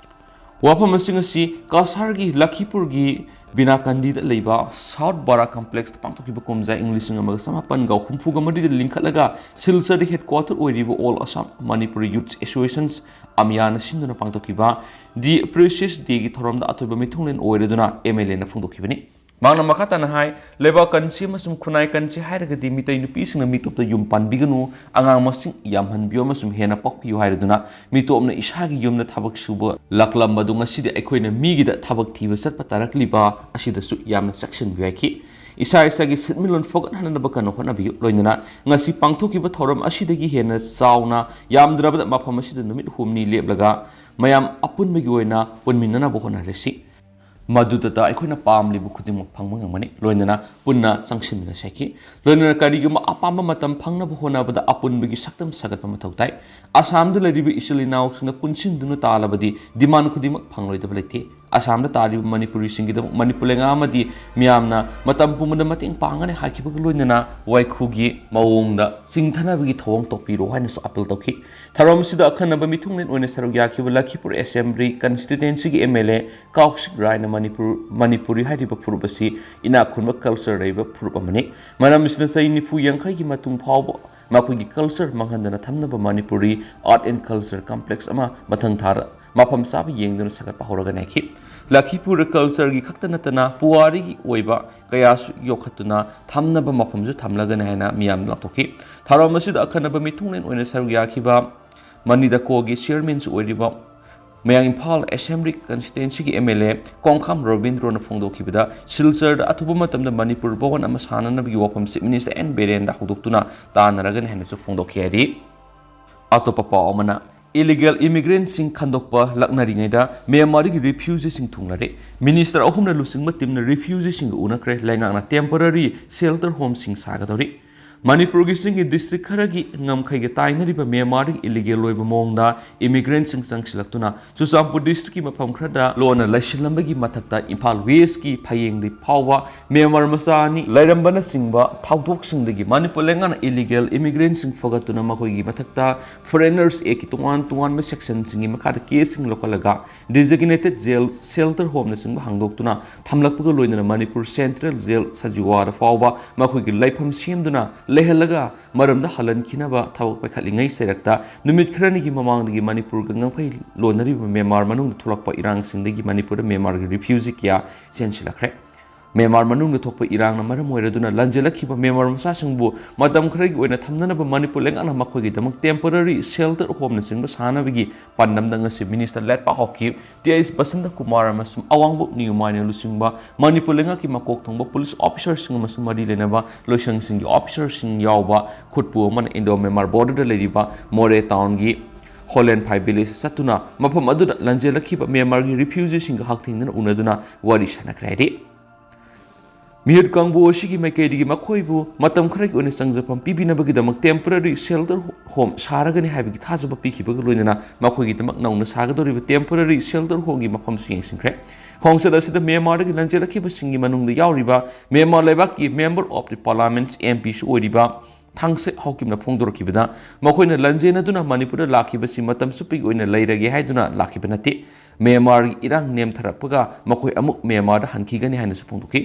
ꯋꯥꯐꯝꯁꯤꯡ ꯑꯁꯤ ꯀꯁꯥꯔꯒꯤ ꯂꯈꯤꯄꯨꯔꯒꯤ ꯕꯤꯅꯥꯀꯟꯗꯤꯗ ꯂꯩꯕ South Bara Complexꯇ ꯄꯥꯡꯊꯣꯛꯈꯤꯕ ꯀꯨꯝꯖꯥ ꯏꯪ ꯂꯤꯁꯤꯡ ꯑꯃꯒ ꯆꯃꯥꯄꯟꯒ ꯍꯨꯝꯐꯨꯒ ꯃꯔꯤꯗ ꯂꯤꯡꯈꯠꯂꯒ ꯁꯤꯜꯆꯔꯗ headquarter ꯑꯣꯏꯔꯤꯕ All Assam Manipuri Youth Associations, ꯑꯃꯤꯌꯥꯅ ꯁꯤꯟꯗꯨꯅ ꯄꯥꯡꯊꯣꯛꯈꯤꯕ The Precious Dayꯒꯤ ꯊꯧꯔꯝꯗ ꯑꯊꯣꯏꯕ ꯃꯤꯊꯨꯡꯂꯦꯟ ꯑꯣꯏꯔꯗꯨꯅ ꯑꯦꯝ ꯑꯦꯜ ꯑꯦꯅ ꯐꯣꯡꯗꯣꯛꯈꯤꯕꯅꯤ꯫ ꯃꯍꯥꯛꯅ ꯃꯈꯥ ꯇꯥꯅ ꯍꯥꯏ, ꯂꯩꯕꯥꯛ ꯀꯟꯁꯤ ꯑꯃꯁꯨꯡ ꯈꯨꯟꯅꯥꯏ ꯀꯟꯁꯤ ꯍꯥꯏꯔꯒꯗꯤ ꯃꯤꯇꯩ ꯅꯨꯄꯤꯁꯤꯡꯅ ꯃꯤꯇꯣꯞꯇ ꯌꯨꯝ ꯄꯥꯟꯕꯤꯒꯅꯨ, ꯑꯉꯥꯡ ꯃꯁꯤꯡ ꯌꯥꯝꯍꯟꯕꯤꯌꯨ ꯑꯃꯁꯨꯡ ꯍꯦꯟꯅ ꯄꯣꯛꯄꯤꯌꯨ ꯍꯥꯏꯔꯗꯨꯅ ꯃꯤꯇꯣꯞꯅ ꯏꯁꯥꯒꯤ ꯌꯨꯝꯗ ꯊꯕꯛ ꯁꯨꯕ ꯂꯥꯛꯂꯝꯕꯗꯨ ꯉꯁꯤꯗꯤ ꯑꯩꯈꯣꯏꯅ ꯃꯤꯒꯤꯗ ꯊꯕꯛ ꯊꯤꯕ ꯆꯠꯄ ꯇꯥꯔꯛꯂꯤꯕ ꯑꯁꯤꯗꯁꯨ ꯌꯥꯝꯅ ꯆꯦꯛꯁꯤꯟꯕꯤꯌꯨ ꯍꯥꯏꯈꯤ꯫ ꯏꯁꯥ ꯏꯁꯥꯒꯤ ꯁꯦꯟꯃꯤꯠꯂꯣꯟ ꯐꯒꯠꯍꯟꯅꯕ ꯀꯟꯅ ꯍꯣꯠꯅꯕꯤꯌꯨ꯫ ꯂꯣꯏꯅꯅ ꯉꯁꯤ ꯄꯥꯡꯊꯣꯛꯈꯤꯕ ꯊꯧꯔꯝ ꯑꯁꯤꯗꯒꯤ ꯍꯦꯟꯅ ꯆꯥꯎꯅ, ꯌꯥꯝꯗ꯭ꯔꯕꯗ ꯃꯐꯝ ꯑꯁꯤꯗ ꯅꯨꯃꯤꯠ ꯍꯨꯝꯅꯤ ꯂꯦꯞꯂꯒ ꯃꯌꯥꯝ ꯑꯄꯨꯟꯕꯒꯤ ꯑꯣꯏꯅ ꯄꯨꯟꯃꯤꯟꯅꯅꯕ ꯍꯣꯠꯅꯔꯁꯤ꯫ ꯃꯗꯨꯗꯇ ꯑꯩꯈꯣꯏꯅ ꯄꯥꯝꯂꯤꯕ ꯈꯨꯗꯤꯡꯃꯛ ꯐꯪꯕ ꯉꯝꯒꯅꯤ꯫ ꯂꯣꯏꯅꯅ ꯄꯨꯟꯅ ꯆꯪꯁꯤꯟꯃꯤꯟꯅꯁꯤ ꯍꯥꯏꯈꯤ꯫ ꯂꯣꯏꯅꯅ ꯀꯔꯤꯒꯨꯝꯕ ꯑꯄꯥꯝꯕ ꯃꯇꯝ ꯐꯪꯅꯕ ꯍꯣꯠꯅꯕꯗ ꯑꯄꯨꯟꯕꯒꯤ ꯁꯛꯇꯝ ꯁꯥꯒꯠꯄ ꯃꯊꯧ ꯇꯥꯏ꯫ ꯑꯁꯥꯝꯗ ꯂꯩꯔꯤꯕ ꯏꯆꯤꯜ ꯏꯅꯥꯎꯁꯤꯡꯅ ꯄꯨꯟꯁꯤꯟꯗꯨꯅ ꯇꯥꯜꯂꯕꯗꯤ demand ꯈꯨꯗꯤꯡꯃꯛ ꯐꯪꯂꯣꯏꯗꯕ ꯂꯩꯇꯦ꯫ ꯑꯁꯥꯝꯗ ꯇꯥꯔꯤꯕ ꯃꯅꯤꯄꯨꯔꯤꯁꯤꯡꯒꯤꯗꯃꯛ ꯃꯅꯤꯄꯨꯔ ꯂꯩꯉꯥꯛ ꯑꯃꯗꯤ ꯃꯤꯌꯥꯝꯅ ꯃꯇꯝ ꯄꯨꯝꯕꯗ ꯃꯇꯦꯡ ꯄꯥꯡꯒꯅꯤ ꯍꯥꯏꯈꯤꯕꯒ ꯂꯣꯏꯅꯅ ꯋꯥꯏꯈꯨꯒꯤ ꯃꯑꯣꯡꯗ ꯆꯤꯡꯊꯅꯕꯒꯤ ꯊꯧꯑꯣꯡ ꯇꯧꯕꯤꯔꯣ ꯍꯥꯏꯅꯁꯨ appeal ꯇꯧꯈꯤ꯫ ꯊꯧꯔꯝ ꯑꯁꯤꯗ ꯑꯈꯟꯅꯕ ꯃꯤꯊꯨꯡꯂꯦꯟ ꯑꯣꯏꯅ ꯁꯔꯨꯛ ꯌꯥꯈꯤꯕ ꯂꯈꯤꯄꯨꯔ Assembly constituencyꯒꯤ ꯑꯦꯝ ꯑꯦꯜ ꯑꯦ ꯀꯥꯎꯁꯤꯛ ꯔꯥꯏꯅ ꯃꯅꯤꯄꯨꯔ, ꯃꯅꯤꯄꯨꯔꯤ ꯍꯥꯏꯔꯤꯕ ꯐꯨꯔꯨꯞ ꯑꯁꯤ ꯏꯅꯥꯛ ꯈꯨꯟꯕ culture ꯂꯩꯕ ꯐꯨꯔꯨꯞ ꯑꯃꯅꯤ꯫ ꯃꯔꯝ ꯑꯁꯤꯅ ꯆꯍꯤ ꯅꯤꯐꯨ ꯌꯥꯡꯈꯩꯒꯤ ꯃꯇꯨꯡ ꯐꯥꯎꯕ ꯃꯈꯣꯏꯒꯤ culture ꯃꯥꯡꯍꯟꯗꯅ ꯊꯝꯅꯕ Manipuri Art and Culture Complex ꯑꯃ ꯃꯊꯪ ꯊꯥꯗ ꯃꯐꯝ ꯆꯥꯕ ꯌꯦꯡꯗꯨꯅ ꯁꯥꯒꯠꯄ ꯍꯧꯔꯒꯅꯤ ꯍꯥꯏꯈꯤ꯫ ꯂꯈꯤꯄꯨꯔ cultureꯒꯤ ꯈꯛꯇ ꯅꯠꯇꯅ ꯄꯨꯋꯥꯔꯤꯒꯤ ꯑꯣꯏꯕ ꯀꯌꯥꯁꯨ ꯌꯣꯛꯈꯠꯇꯨꯅ ꯊꯝꯅꯕ ꯃꯐꯝꯁꯨ ꯊꯝꯂꯒꯅꯤ ꯍꯥꯏꯅ ꯃꯤꯌꯥꯝꯗ ꯂꯥꯎꯊꯣꯛꯈꯤ꯫ ꯊꯧꯔꯝ ꯑꯁꯤꯗ ꯑꯈꯟꯅꯕ ꯃꯤꯊꯨꯡꯂꯦꯟ ꯑꯣꯏꯅ ꯁꯔꯨꯛ ꯌꯥꯈꯤꯕ ꯃꯅꯤꯗꯀꯣꯒꯤ ꯆꯤꯌꯔꯃꯦꯟꯁꯨ ꯑꯣꯏꯔꯤꯕ ꯃꯌꯥꯡ ꯏꯝꯐꯥꯜ ꯑꯦꯁꯦꯝꯕ꯭ꯂꯤ ꯀꯟꯁꯇꯤꯇ꯭ꯋꯦꯟꯁꯤꯒꯤ ꯑꯦꯝ ꯑꯦꯜ ꯑꯦ ꯀꯣꯡꯈꯥꯝ ꯔꯣꯕꯤꯟꯗ꯭ꯔꯣꯅ ꯐꯣꯡꯗꯣꯛꯈꯤꯕꯗ, ꯁꯤꯜꯆꯔꯗ ꯑꯊꯨꯕ ꯃꯇꯝꯗ ꯃꯅꯤꯄꯨꯔ ꯚꯋꯟ ꯑꯃ ꯁꯥꯅꯅꯕꯒꯤ ꯋꯥꯐꯝ ꯆꯤꯐ ꯃꯤꯅꯤꯁꯇꯔ ꯑꯦꯟ ꯕꯤꯔꯦꯟꯗ ꯍꯧꯗꯣꯛꯇꯨꯅ ꯇꯥꯟꯅꯔꯒꯅꯤ ꯍꯥꯏꯅꯁꯨ ꯐꯣꯡꯗꯣꯛꯈꯤ ꯍꯥꯏꯔꯤ꯫ ꯑꯇꯣꯞꯄ ꯄꯥꯎ ꯑꯃꯅ, ꯏꯂꯤꯒꯦꯜ ꯏꯃꯤꯒ꯭ꯔꯦꯟꯠꯁꯤꯡ ꯈꯟꯗꯣꯛꯄ ꯂꯥꯛꯅꯔꯤꯉꯩꯗ ꯃ꯭ꯌꯥꯟꯃꯥꯔꯗꯒꯤ ꯔꯤꯐ꯭ꯌꯨꯖꯤꯁꯤꯡ ꯊꯨꯡꯂꯔꯦ꯫ ꯃꯤꯅꯤꯁꯇꯔ ꯑꯍꯨꯝꯅ ꯂꯨꯆꯤꯡꯕ ꯇꯤꯝꯅ ꯔꯤꯐ꯭ꯌꯨꯖꯤꯁꯤꯡꯒ ꯎꯅꯈ꯭ꯔꯦ꯫ ꯂꯩꯉꯥꯛꯅ ꯇꯦꯝꯄꯔꯔꯤ ꯁꯦꯜꯇꯔ ꯍꯣꯝꯁꯤꯡ ꯁꯥꯒꯗꯧꯔꯤ꯫ ꯃꯅꯤꯄꯨꯔꯒꯤ ꯆꯤꯡꯒꯤ ꯗꯤꯁꯇ꯭ꯔꯤꯛ ꯈꯔꯒꯤ ꯉꯝꯈꯩꯒ ꯇꯥꯏꯅꯔꯤꯕ ꯃ꯭ꯌꯥꯟꯃꯥꯔꯗꯒꯤ ꯏꯂꯤꯒꯦꯜ ꯑꯣꯏꯕ ꯃꯑꯣꯡꯗ ꯏꯃꯤꯒ꯭ꯔꯦꯟꯠꯁꯤꯡ ꯆꯪꯁꯤꯜꯂꯛꯇꯨꯅ ꯆꯨꯔꯆꯥꯟꯄꯨꯔ ꯗꯤꯁꯇ꯭ꯔꯤꯛꯀꯤ ꯃꯐꯝ ꯈꯔꯗ ꯂꯣꯟꯅ ꯂꯩꯁꯤꯜꯂꯝꯕꯒꯤ ꯃꯊꯛꯇ ꯏꯝꯐꯥꯜ ꯋꯦꯁꯀꯤ ꯐꯌꯦꯡꯗꯩ ꯐꯥꯎꯕ ꯃ꯭ꯌꯥꯟꯃꯥꯔ ꯃꯆꯥ ꯑꯅꯤ ꯂꯩꯔꯝꯕꯅꯆꯤꯡꯕ ꯊꯧꯗꯣꯛꯁꯤꯡꯗꯒꯤ ꯃꯅꯤꯄꯨꯔ ꯂꯩꯉꯥꯛꯅ ꯏꯂꯤꯒꯦꯜ ꯏꯃꯤꯒ꯭ꯔꯦꯟꯠꯁꯤꯡ ꯐꯒꯠꯇꯨꯅ ꯃꯈꯣꯏꯒꯤ ꯃꯊꯛꯇ ꯐꯣꯔꯦꯅꯔꯁ ꯑꯦꯛꯀꯤ ꯇꯣꯉꯥꯟ ꯇꯣꯉꯥꯟꯕ ꯁꯦꯛꯁꯟꯁꯤꯡꯒꯤ ꯃꯈꯥꯗ ꯀꯦꯁꯁꯤꯡ ꯂꯧꯈꯠꯂꯒ ꯗꯤꯖꯤꯒꯅꯦꯇꯦꯗ ꯖꯦꯜ ꯁꯦꯜꯇꯔ ꯍꯣꯝꯅꯆꯤꯡꯕ ꯍꯥꯡꯗꯣꯛꯇꯨꯅ ꯊꯝꯂꯛꯄꯒ ꯂꯣꯏꯅꯅ ꯃꯅꯤꯄꯨꯔ ꯁꯦꯟꯇ꯭ꯔꯦꯜ ꯖꯦꯜ ꯁꯖꯤꯋꯥꯗ ꯐꯥꯎꯕ ꯃꯈꯣꯏꯒꯤ ꯂꯩꯐꯝ ꯁꯦꯝꯗꯨꯅ ꯂꯩꯍꯜꯂꯒ ꯃꯔꯝꯗ ꯍꯜꯍꯟꯈꯤꯅꯕ ꯊꯕꯛ ꯄꯥꯏꯈꯠꯂꯤꯉꯩ ꯆꯩꯔꯛꯇ ꯅꯨꯃꯤꯠ ꯈꯔꯅꯤꯒꯤ ꯃꯃꯥꯡꯗꯒꯤ ꯃꯅꯤꯄꯨꯔꯒ ꯉꯝꯈꯩ ꯂꯣꯟꯅꯔꯤꯕ ꯃ꯭ꯌꯥꯟꯃꯥꯔ ꯃꯅꯨꯡꯗ ꯊꯣꯛꯂꯛꯄ ꯏꯔꯥꯡꯁꯤꯡꯗꯒꯤ ꯃꯅꯤꯄꯨꯔꯗ ꯃ꯭ꯌꯥꯟꯃꯥꯔꯒꯤ ꯔꯤꯐ꯭ꯌꯨꯖꯤ ꯀꯌꯥ ꯆꯦꯟꯁꯤꯜꯂꯛꯈ꯭ꯔꯦ꯫ ꯃ꯭ꯌꯥꯟꯃꯥꯔ ꯃꯅꯨꯡꯗ ꯊꯣꯛꯄ ꯏꯔꯥꯡꯅ ꯃꯔꯝ ꯑꯣꯏꯔꯗꯨꯅ ꯂꯥꯟꯖꯦꯜꯂꯛꯈꯤꯕ ꯃ꯭ꯌꯥꯟꯃꯥꯔ ꯃꯆꯥꯁꯤꯡꯕꯨ ꯃꯇꯝ ꯈꯔꯒꯤ ꯑꯣꯏꯅ ꯊꯝꯅꯅꯕ ꯃꯅꯤꯄꯨꯔ ꯂꯩꯉꯥꯛꯅ ꯃꯈꯣꯏꯒꯤꯗꯃꯛ ꯇꯦꯝꯄꯔꯔꯤ ꯁꯦꯜꯇꯔ ꯍꯣꯝꯅꯆꯤꯡꯕ ꯁꯥꯅꯕꯒꯤ ꯄꯥꯟꯗꯝꯗ ꯉꯁꯤ ꯃꯤꯅꯤꯁꯇꯔ ꯂꯦꯠꯄꯥ ꯍꯥꯎꯀꯤꯞ, ꯇꯤ ꯑꯩꯆ ꯕꯁꯟꯇ ꯀꯨꯃꯥꯔ ꯑꯃꯁꯨꯡ ꯑꯋꯥꯡꯕꯣꯛ ꯅꯤꯌꯨꯃꯥꯏꯅ ꯂꯨꯆꯤꯡꯕ ꯃꯅꯤꯄꯨꯔ ꯂꯩꯉꯥꯛꯀꯤ ꯃꯀꯣꯛ ꯊꯣꯡꯕ ꯄꯨꯂꯤꯁ ꯑꯣꯐꯤꯁꯔꯁꯤꯡ ꯑꯃꯁꯨꯡ ꯃꯔꯤ ꯂꯩꯅꯕ ꯂꯣꯏꯁꯪꯁꯤꯡꯒꯤ ꯑꯣꯐꯤꯁꯔꯁꯤꯡ ꯌꯥꯎꯕ ꯈꯨꯠꯄꯨ ꯑꯃꯅ ꯏꯟꯗꯣ ꯃ꯭ꯌꯥꯟꯃꯥꯔ ꯕꯣꯔꯗꯔꯗ ꯂꯩꯔꯤꯕ ꯃꯣꯔꯦ ꯇꯥꯎꯟꯒꯤ ꯍꯣꯂꯦꯟꯐꯥꯏ ꯚꯤꯂꯦꯖꯇ ꯆꯠꯇꯨꯅ ꯃꯐꯝ ꯑꯗꯨꯗ ꯂꯥꯟꯖꯦꯜꯂꯛꯈꯤꯕ ꯃ꯭ꯌꯥꯟꯃꯥꯔꯒꯤ ꯔꯤꯐ꯭ꯌꯨꯖꯤꯁꯤꯡꯒ ꯍꯛꯊꯦꯡꯅꯅ ꯎꯅꯗꯨꯅ ꯋꯥꯔꯤ ꯁꯥꯟꯅꯈ꯭ꯔꯦ ꯍꯥꯏꯔꯤ꯫ ꯃꯤꯍꯨꯠ ꯀꯥꯡꯕꯨ ꯑꯁꯤꯒꯤ ꯃꯥꯏꯀꯩꯗꯒꯤ ꯃꯈꯣꯏꯕꯨ ꯃꯇꯝ ꯈꯔꯒꯤ ꯑꯣꯏꯅ ꯆꯪꯖꯐꯝ ꯄꯤꯕꯤꯅꯕꯒꯤꯗꯃꯛ ꯇꯦꯝꯄꯔꯔꯤ ꯁꯦꯜꯇꯔ ꯍꯣꯝ ꯁꯥꯔꯒꯅꯤ ꯍꯥꯏꯕꯒꯤ ꯊꯥꯖꯕ ꯄꯤꯈꯤꯕꯒ ꯂꯣꯏꯅꯅ ꯃꯈꯣꯏꯒꯤꯗꯃꯛ ꯅꯧꯅ ꯁꯥꯒꯗꯧꯔꯤꯕ ꯇꯦꯝꯄꯔꯔꯤ ꯁꯦꯜꯇꯔ ꯍꯣꯝꯒꯤ ꯃꯐꯝꯁꯨ ꯌꯦꯡꯁꯤꯟꯈ꯭ꯔꯦ꯫ ꯈꯣꯡꯆꯠ ꯑꯁꯤꯗ ꯃ꯭ꯌꯥꯟꯃꯥꯔꯗꯒꯤ ꯂꯥꯟꯖꯦꯜꯂꯛꯈꯤꯕꯁꯤꯡꯒꯤ ꯃꯅꯨꯡꯗ ꯌꯥꯎꯔꯤꯕ ꯃ꯭ꯌꯥꯟꯃꯥꯔ ꯂꯩꯕꯥꯛꯀꯤ ꯃꯦꯝꯕꯔ ꯑꯣꯐ ꯗꯤ ꯄꯥꯔꯂꯥꯃꯦꯟꯠ, ꯑꯦꯝ ꯄꯤꯁꯨ ꯑꯣꯏꯔꯤꯕ ꯊꯥꯡꯁꯦ ꯍꯥꯎꯀꯤꯞꯅ ꯐꯣꯡꯗꯣꯔꯛꯈꯤꯕꯗ, ꯃꯈꯣꯏꯅ ꯂꯥꯟꯖꯦꯟꯅꯗꯨꯅ ꯃꯅꯤꯄꯨꯔꯗ ꯂꯥꯛꯈꯤꯕꯁꯤ ꯃꯇꯝ ꯆꯨꯞꯄꯒꯤ ꯑꯣꯏꯅ ꯂꯩꯔꯒꯦ ꯍꯥꯏꯗꯨꯅ ꯂꯥꯛꯈꯤꯕ ꯅꯠꯇꯦ꯫ ꯃ꯭ꯌꯥꯟꯃꯥꯔꯒꯤ ꯏꯔꯥꯡ ꯅꯦꯝꯊꯔꯛꯄꯒ ꯃꯈꯣꯏ ꯑꯃꯨꯛ ꯃ꯭ꯌꯥꯟꯃꯥꯔꯗ ꯍꯟꯈꯤꯒꯅꯤ ꯍꯥꯏꯅꯁꯨ ꯐꯣꯡꯗꯣꯛꯈꯤ꯫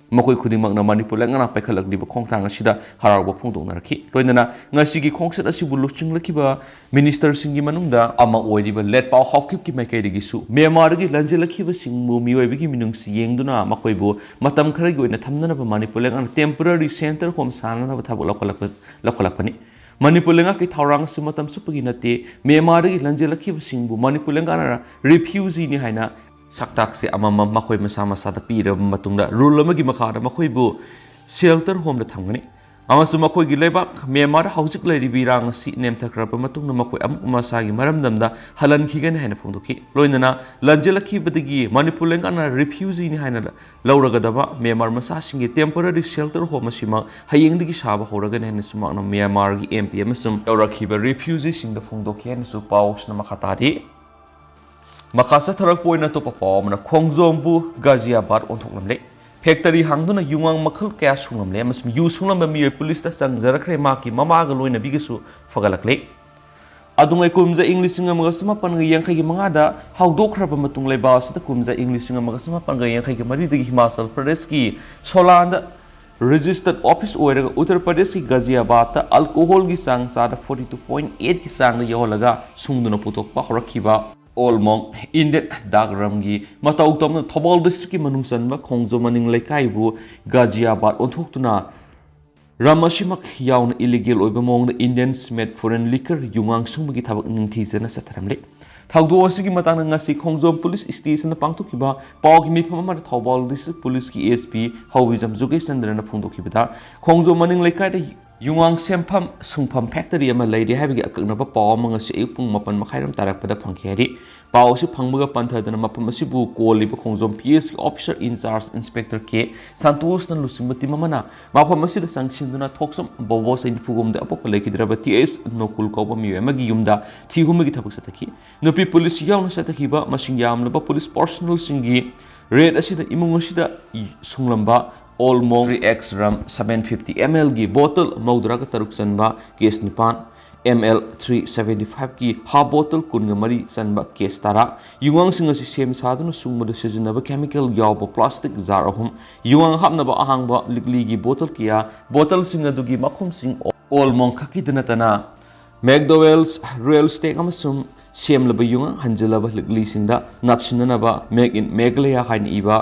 ꯃꯈꯣꯏ ꯈꯨꯗꯤꯡꯃꯛꯅ ꯃꯅꯤꯄꯨꯔ ꯂꯩꯉꯥꯛꯅ ꯄꯥꯏꯈꯠꯂꯛꯂꯤꯕ ꯈꯣꯡꯊꯥꯡ ꯑꯁꯤꯗ ꯍꯔꯥꯎꯕ ꯐꯣꯡꯗꯣꯛꯅꯔꯛꯈꯤ꯫ ꯂꯣꯏꯅꯅ ꯉꯁꯤꯒꯤ ꯈꯣꯡꯆꯠ ꯑꯁꯤꯕꯨ ꯂꯨꯆꯤꯡꯂꯛꯈꯤꯕ ꯃꯤꯅꯤꯁꯇꯔꯁꯤꯡꯒꯤ ꯃꯅꯨꯡꯗ ꯑꯃ ꯑꯣꯏꯔꯤꯕ ꯂꯦꯠꯄꯥꯎ ꯍꯥꯎꯀꯤꯞꯀꯤ ꯃꯥꯏꯀꯩꯗꯒꯤꯁꯨ ꯃ꯭ꯌꯥꯟꯃꯥꯔꯗꯒꯤ ꯂꯥꯟꯖꯦꯜꯂꯛꯈꯤꯕꯁꯤꯡꯕꯨ ꯃꯤꯑꯣꯏꯕꯒꯤ ꯃꯤꯅꯨꯡꯁꯤ ꯌꯦꯡꯗꯨꯅ ꯃꯈꯣꯏꯕꯨ ꯃꯇꯝ ꯈꯔꯒꯤ ꯑꯣꯏꯅ ꯊꯝꯅꯅꯕ ꯃꯅꯤꯄꯨꯔ ꯂꯩꯉꯥꯛꯅ ꯇꯦꯝꯄꯔꯔꯤ ꯁꯦꯟꯇꯔ ꯍꯣꯝ ꯁꯥꯅꯅꯕ ꯊꯕꯛ ꯂꯧꯈꯠꯂꯛꯄ-, ꯂꯧꯈꯠꯂꯛꯄꯅꯤ꯫ ꯃꯅꯤꯄꯨꯔ ꯂꯩꯉꯥꯛꯀꯤ ꯊꯧꯔꯥꯡ ꯑꯁꯤ ꯃꯇꯝ ꯆꯨꯞꯄꯒꯤ ꯅꯠꯇꯦ, ꯃ꯭ꯌꯥꯟꯃꯥꯔꯗꯒꯤ ꯂꯟꯖꯦꯜꯂꯛꯈꯤꯕꯁꯤꯡꯕꯨ ꯃꯅꯤꯄꯨꯔ ꯂꯩꯉꯥꯛꯅ ꯔꯤꯐ꯭ꯌꯨꯖꯤꯅꯤ ꯍꯥꯏꯅ ꯁꯛꯇꯥꯛꯁꯦ ꯑꯃꯃꯝ ꯃꯈꯣꯏ ꯃꯁꯥ ꯃꯁꯥꯗ ꯄꯤꯔꯕ ꯃꯇꯨꯡꯗ ꯔꯨꯜ ꯑꯃꯒꯤ ꯃꯈꯥꯗ ꯃꯈꯣꯏꯕꯨ ꯁꯦꯜꯇꯔ ꯍꯣꯝꯗ ꯊꯝꯒꯅꯤ ꯑꯃꯁꯨꯡ ꯃꯈꯣꯏꯒꯤ ꯂꯩꯕꯥꯛ ꯃ꯭ꯌꯥꯟꯃꯥꯔꯗ ꯍꯧꯖꯤꯛ ꯂꯩꯔꯤꯕ ꯏꯔꯥꯡ ꯑꯁꯤ ꯅꯦꯝꯊꯈ꯭ꯔꯕ ꯃꯇꯨꯡꯗ ꯃꯈꯣꯏ ꯑꯃꯨꯛ ꯃꯁꯥꯒꯤ ꯃꯔꯝꯗꯝꯗ ꯍꯜꯍꯟꯈꯤꯒꯅꯤ ꯍꯥꯏꯅ ꯐꯣꯡꯗꯣꯛꯈꯤ꯫ ꯂꯣꯏꯅꯅ ꯂꯟꯖꯦꯜꯂꯛꯈꯤꯕꯗꯒꯤ ꯃꯅꯤꯄꯨꯔ ꯂꯩꯉꯥꯛꯅ ꯔꯤꯐ꯭ꯌꯨꯖꯤꯅꯤ ꯍꯥꯏꯅ ꯂꯧꯔꯒꯗꯕ ꯃ꯭ꯌꯥꯟꯃꯥꯔ ꯃꯆꯥꯁꯤꯡꯒꯤ ꯇꯦꯝꯄꯣꯔꯔꯤ ꯁꯦꯜꯇꯔ ꯍꯣꯝ ꯑꯁꯤꯃꯛ ꯍꯌꯦꯡꯗꯒꯤ ꯁꯥꯕ ꯍꯧꯔꯒꯅꯤ ꯍꯥꯏꯅꯁꯨ ꯃꯍꯥꯛꯅ ꯃ꯭ꯌꯥꯟꯃꯥꯔꯒꯤ ꯑꯦꯝ ꯄꯤ ꯑꯃꯁꯨꯡ ꯇꯧꯔꯛꯈꯤꯕ ꯔꯤꯐ꯭ꯌꯨꯖꯤꯁꯤꯡꯗ ꯐꯣꯡꯗꯣꯛꯈꯤ ꯍꯥꯏꯅꯁꯨ ꯄꯥꯎꯁꯤꯅ ꯃꯈꯥ ꯇꯥꯔꯤ꯫ ꯃꯈꯥ ꯆꯠꯊꯔꯛꯄ ꯑꯣꯏꯅ ꯑꯇꯣꯞꯄ ꯄꯥꯎ ꯑꯃꯅ, ꯈꯣꯡꯖꯣꯝꯕꯨ ꯒꯥꯖꯤꯌꯥꯕꯥꯗ ꯑꯣꯟꯊꯣꯛꯂꯝꯂꯦ꯫ ꯐꯦꯛꯇꯔꯤ ꯍꯥꯡꯗꯨꯅ ꯌꯨꯉꯥꯡ ꯃꯈꯜ ꯀꯌꯥ ꯁꯨꯡꯂꯝꯂꯦ ꯑꯃꯁꯨꯡ ꯌꯨ ꯁꯨꯡꯂꯝꯕ ꯃꯤꯑꯣꯏ ꯄꯨꯂꯤꯁꯇ ꯆꯪꯖꯔꯛꯈ꯭ꯔꯦ, ꯃꯍꯥꯛꯀꯤ ꯃꯃꯥꯒ ꯂꯣꯏꯅꯕꯤꯒꯁꯨ ꯐꯒꯠꯂꯛꯂꯦ꯫ ꯑꯗꯨꯉꯩ ꯀꯨꯝꯖꯥ ꯏꯪ ꯂꯤꯁꯤꯡ ꯑꯃꯒ ꯆꯃꯥꯄꯟꯒ ꯌꯥꯡꯈꯩꯒꯤ ꯃꯉꯥꯗ ꯍꯧꯗꯣꯛꯈ꯭ꯔꯕ ꯃꯇꯨꯡ, ꯂꯩꯕꯥꯛ ꯑꯁꯤꯗ ꯀꯨꯝꯖꯥ ꯏꯪ ꯂꯤꯁꯤꯡ ꯑꯃꯒ ꯆꯃꯥꯄꯟꯒ ꯌꯥꯡꯈꯩꯒ ꯃꯔꯤꯗꯒꯤ ꯍꯤꯃꯥꯆꯜ ꯄ꯭ꯔꯗꯦꯁꯀꯤ ꯁꯣꯂꯥꯟꯗ ꯔꯦꯖꯤꯁꯇꯔꯠ ꯑꯣꯐꯤꯁ ꯑꯣꯏꯔꯒ ꯎꯠꯇꯔ ꯄ꯭ꯔꯗꯦꯁꯀꯤ ꯒꯥꯖꯤꯌꯥꯕꯥꯗꯇ ꯑꯜꯀꯣꯍꯣꯜꯒꯤ ꯆꯥꯡ ꯆꯥꯗ ꯐꯣꯔꯇꯤ ꯇꯨ ꯄꯣꯏꯟ ꯑꯩꯠꯀꯤ ꯆꯥꯡꯗ ꯌꯧꯍꯜꯂꯒ ꯁꯨꯡꯗꯨꯅ ꯄꯨꯊꯣꯛꯄ ꯍꯧꯔꯛꯈꯤꯕ ꯑꯣꯜ ꯃꯣꯡ ꯏꯟꯗꯤꯌꯟ ꯗꯥꯛ ꯔꯝꯒꯤ ꯃꯇꯧ ꯇꯝꯅ ꯊꯧꯕꯥꯜ ꯗꯤꯁꯇ꯭ꯔꯤꯛꯀꯤ ꯃꯅꯨꯡ ꯆꯟꯕ ꯈꯣꯡꯖꯣꯝ ꯃꯅꯤꯡ ꯂꯩꯀꯥꯏꯕꯨ ꯒꯥꯖꯤꯌꯥꯕꯥꯗ ꯑꯣꯟꯊꯣꯛꯇꯨꯅ ꯔꯝ ꯑꯁꯤꯃꯛ ꯌꯥꯎꯅ ꯏꯂꯤꯒꯦꯜ ꯑꯣꯏꯕ ꯃꯑꯣꯡꯗ ꯏꯟꯗꯤꯌꯟ ꯁ꯭ꯃꯦꯠ ꯐꯣꯔꯦꯟ ꯂꯤꯀꯔ ꯌꯨꯉꯥꯡ ꯁꯨꯡꯕꯒꯤ ꯊꯕꯛ ꯅꯤꯡꯊꯤꯖꯅ ꯆꯠꯊꯔꯝꯂꯤ꯫ ꯊꯧꯗꯣꯛ ꯑꯁꯤꯒꯤ ꯃꯇꯥꯡꯗ ꯉꯁꯤ ꯈꯣꯡꯖꯣꯝ ꯄꯨꯂꯤꯁ ꯁ꯭ꯇꯦꯁꯟꯗ ꯄꯥꯡꯊꯣꯛꯈꯤꯕ ꯄꯥꯎꯒꯤ ꯃꯤꯐꯝ ꯑꯃꯗ ꯊꯧꯕꯥꯜ ꯗꯤꯁꯇ꯭ꯔꯤꯛ ꯄꯨꯂꯤꯁꯀꯤ ꯑꯦꯁ ꯄꯤ ꯍꯧꯕꯤꯖꯝ ꯖꯨꯒꯦꯁ ꯆꯟꯗ꯭ꯔꯅ ꯐꯣꯡꯗꯣꯛꯈꯤꯕꯗ, ꯈꯣꯡꯖꯣꯝ ꯃꯅꯤꯡ ꯂꯩꯀꯥꯏꯗ ꯌꯨꯉꯥꯡ ꯁꯦꯝꯐꯝ ꯁꯨꯡꯐꯝ ꯐꯦꯛꯇꯔꯤ ꯑꯃ ꯂꯩꯔꯦ ꯍꯥꯏꯕꯒꯤ ꯑꯀꯛꯅꯕ ꯄꯥꯎ ꯑꯃ ꯉꯁꯤ ꯑꯌꯨꯛ ꯄꯨꯡ ꯃꯥꯄꯟ ꯃꯈꯥꯏꯔꯣꯝ ꯇꯥꯔꯛꯄꯗ ꯐꯪꯈꯤ ꯍꯥꯏꯔꯤ꯫ ꯄꯥꯎ ꯑꯁꯤ ꯐꯪꯕꯒ ꯄꯟꯊꯗꯅ ꯃꯐꯝ ꯑꯁꯤꯕꯨ ꯀꯣꯜꯂꯤꯕ ꯈꯣꯡꯖꯣꯝ ꯄꯤ ꯑꯦꯁꯀꯤ ꯑꯣꯐꯤꯁꯔ ꯏꯟꯆꯥꯔꯖ ꯏꯟꯁꯄꯦꯛꯇꯔ ꯀꯦ ꯁꯟꯇꯣꯁꯅ ꯂꯨꯆꯤꯡꯕ ꯇꯤꯝ ꯑꯃꯅ ꯃꯐꯝ ꯑꯁꯤꯗ ꯆꯪꯁꯤꯟꯗꯨꯅ ꯊꯣꯛꯆꯝ ꯕꯣꯕꯣꯁ ꯅꯤꯐꯨ ꯍꯨꯝꯗꯣꯏ ꯑꯄꯣꯛꯄ ꯂꯩꯈꯤꯗ꯭ꯔꯕ ꯇꯤ ꯑꯦꯁ ꯅꯣꯀꯨꯜ ꯀꯧꯕ ꯃꯤꯑꯣꯏ ꯑꯃꯒꯤ ꯌꯨꯝꯗ ꯊꯤ ꯍꯨꯝꯕꯒꯤ ꯊꯕꯛ ꯆꯠꯊꯈꯤ꯫ ꯅꯨꯄꯤ ꯄꯨꯂꯤꯁ ꯌꯥꯎꯅ ꯆꯠꯊꯈꯤꯕ ꯃꯁꯤꯡ ꯌꯥꯝꯂꯕ ꯄꯨꯂꯤꯁ ꯄꯥꯔꯁꯣꯅꯦꯜꯁꯤꯡꯒꯤ ꯔꯦꯗ ꯑꯁꯤꯗ ꯏꯃꯨꯡ ꯑꯁꯤꯗ ꯁꯨꯡꯂꯝꯕ Old Monk three X rum seven fifty M ꯑꯦꯜꯒꯤ ꯕꯣꯇꯜ ꯃꯧꯗ꯭ꯔꯥꯒ ꯇꯔꯨꯛ ꯆꯟꯕ ꯀꯦꯁ ꯅꯤꯄꯥꯟ, ꯑꯦꯝ ꯑꯦꯜ ꯊ꯭ꯔꯤ ꯁꯚꯦꯟꯇꯤ ꯐꯥꯏꯚꯀꯤ ꯍꯥꯐ ꯕꯣꯇꯜ ꯀꯨꯟꯒ ꯃꯔꯤ ꯆꯟꯕ ꯀꯦꯁ ꯇꯔꯥ, ꯌꯨꯉꯥꯡꯁꯤꯡ ꯑꯁꯤ ꯁꯦꯝ ꯁꯥꯗꯨꯅ ꯁꯨꯡꯕꯗ ꯁꯤꯖꯤꯟꯅꯕ ꯀꯦꯃꯤꯀꯦꯜ ꯌꯥꯎꯕ ꯄ꯭ꯂꯥꯁꯇꯤꯛ ꯖꯥꯔ ꯑꯍꯨꯝ, ꯌꯨꯉꯥꯡ ꯍꯥꯞꯅꯕ ꯑꯍꯥꯡꯕ ꯂꯤꯛꯂꯤꯒꯤ ꯕꯣꯇꯜ ꯀꯌꯥ, ꯕꯣꯇꯜꯁꯤꯡ ꯑꯗꯨꯒꯤ ꯃꯈꯨꯝꯁꯤꯡ ꯑꯣꯜ ꯃꯣꯡ ꯈꯛꯀꯤꯗ ꯅꯠꯇꯅ ꯃꯦꯛꯗꯣꯋꯦꯜꯁ ꯔꯦꯜ ꯁ꯭ꯇꯦꯛ ꯑꯃꯁꯨꯡ ꯁꯦꯝꯂꯕ ꯌꯨꯉꯥꯡ ꯍꯟꯖꯤꯜꯂꯕ ꯂꯤꯛꯂꯤꯁꯤꯡꯗ ꯅꯞꯁꯤꯟꯅꯅꯕ Made in Meghalaya ꯍꯥꯏꯅ ꯏꯕ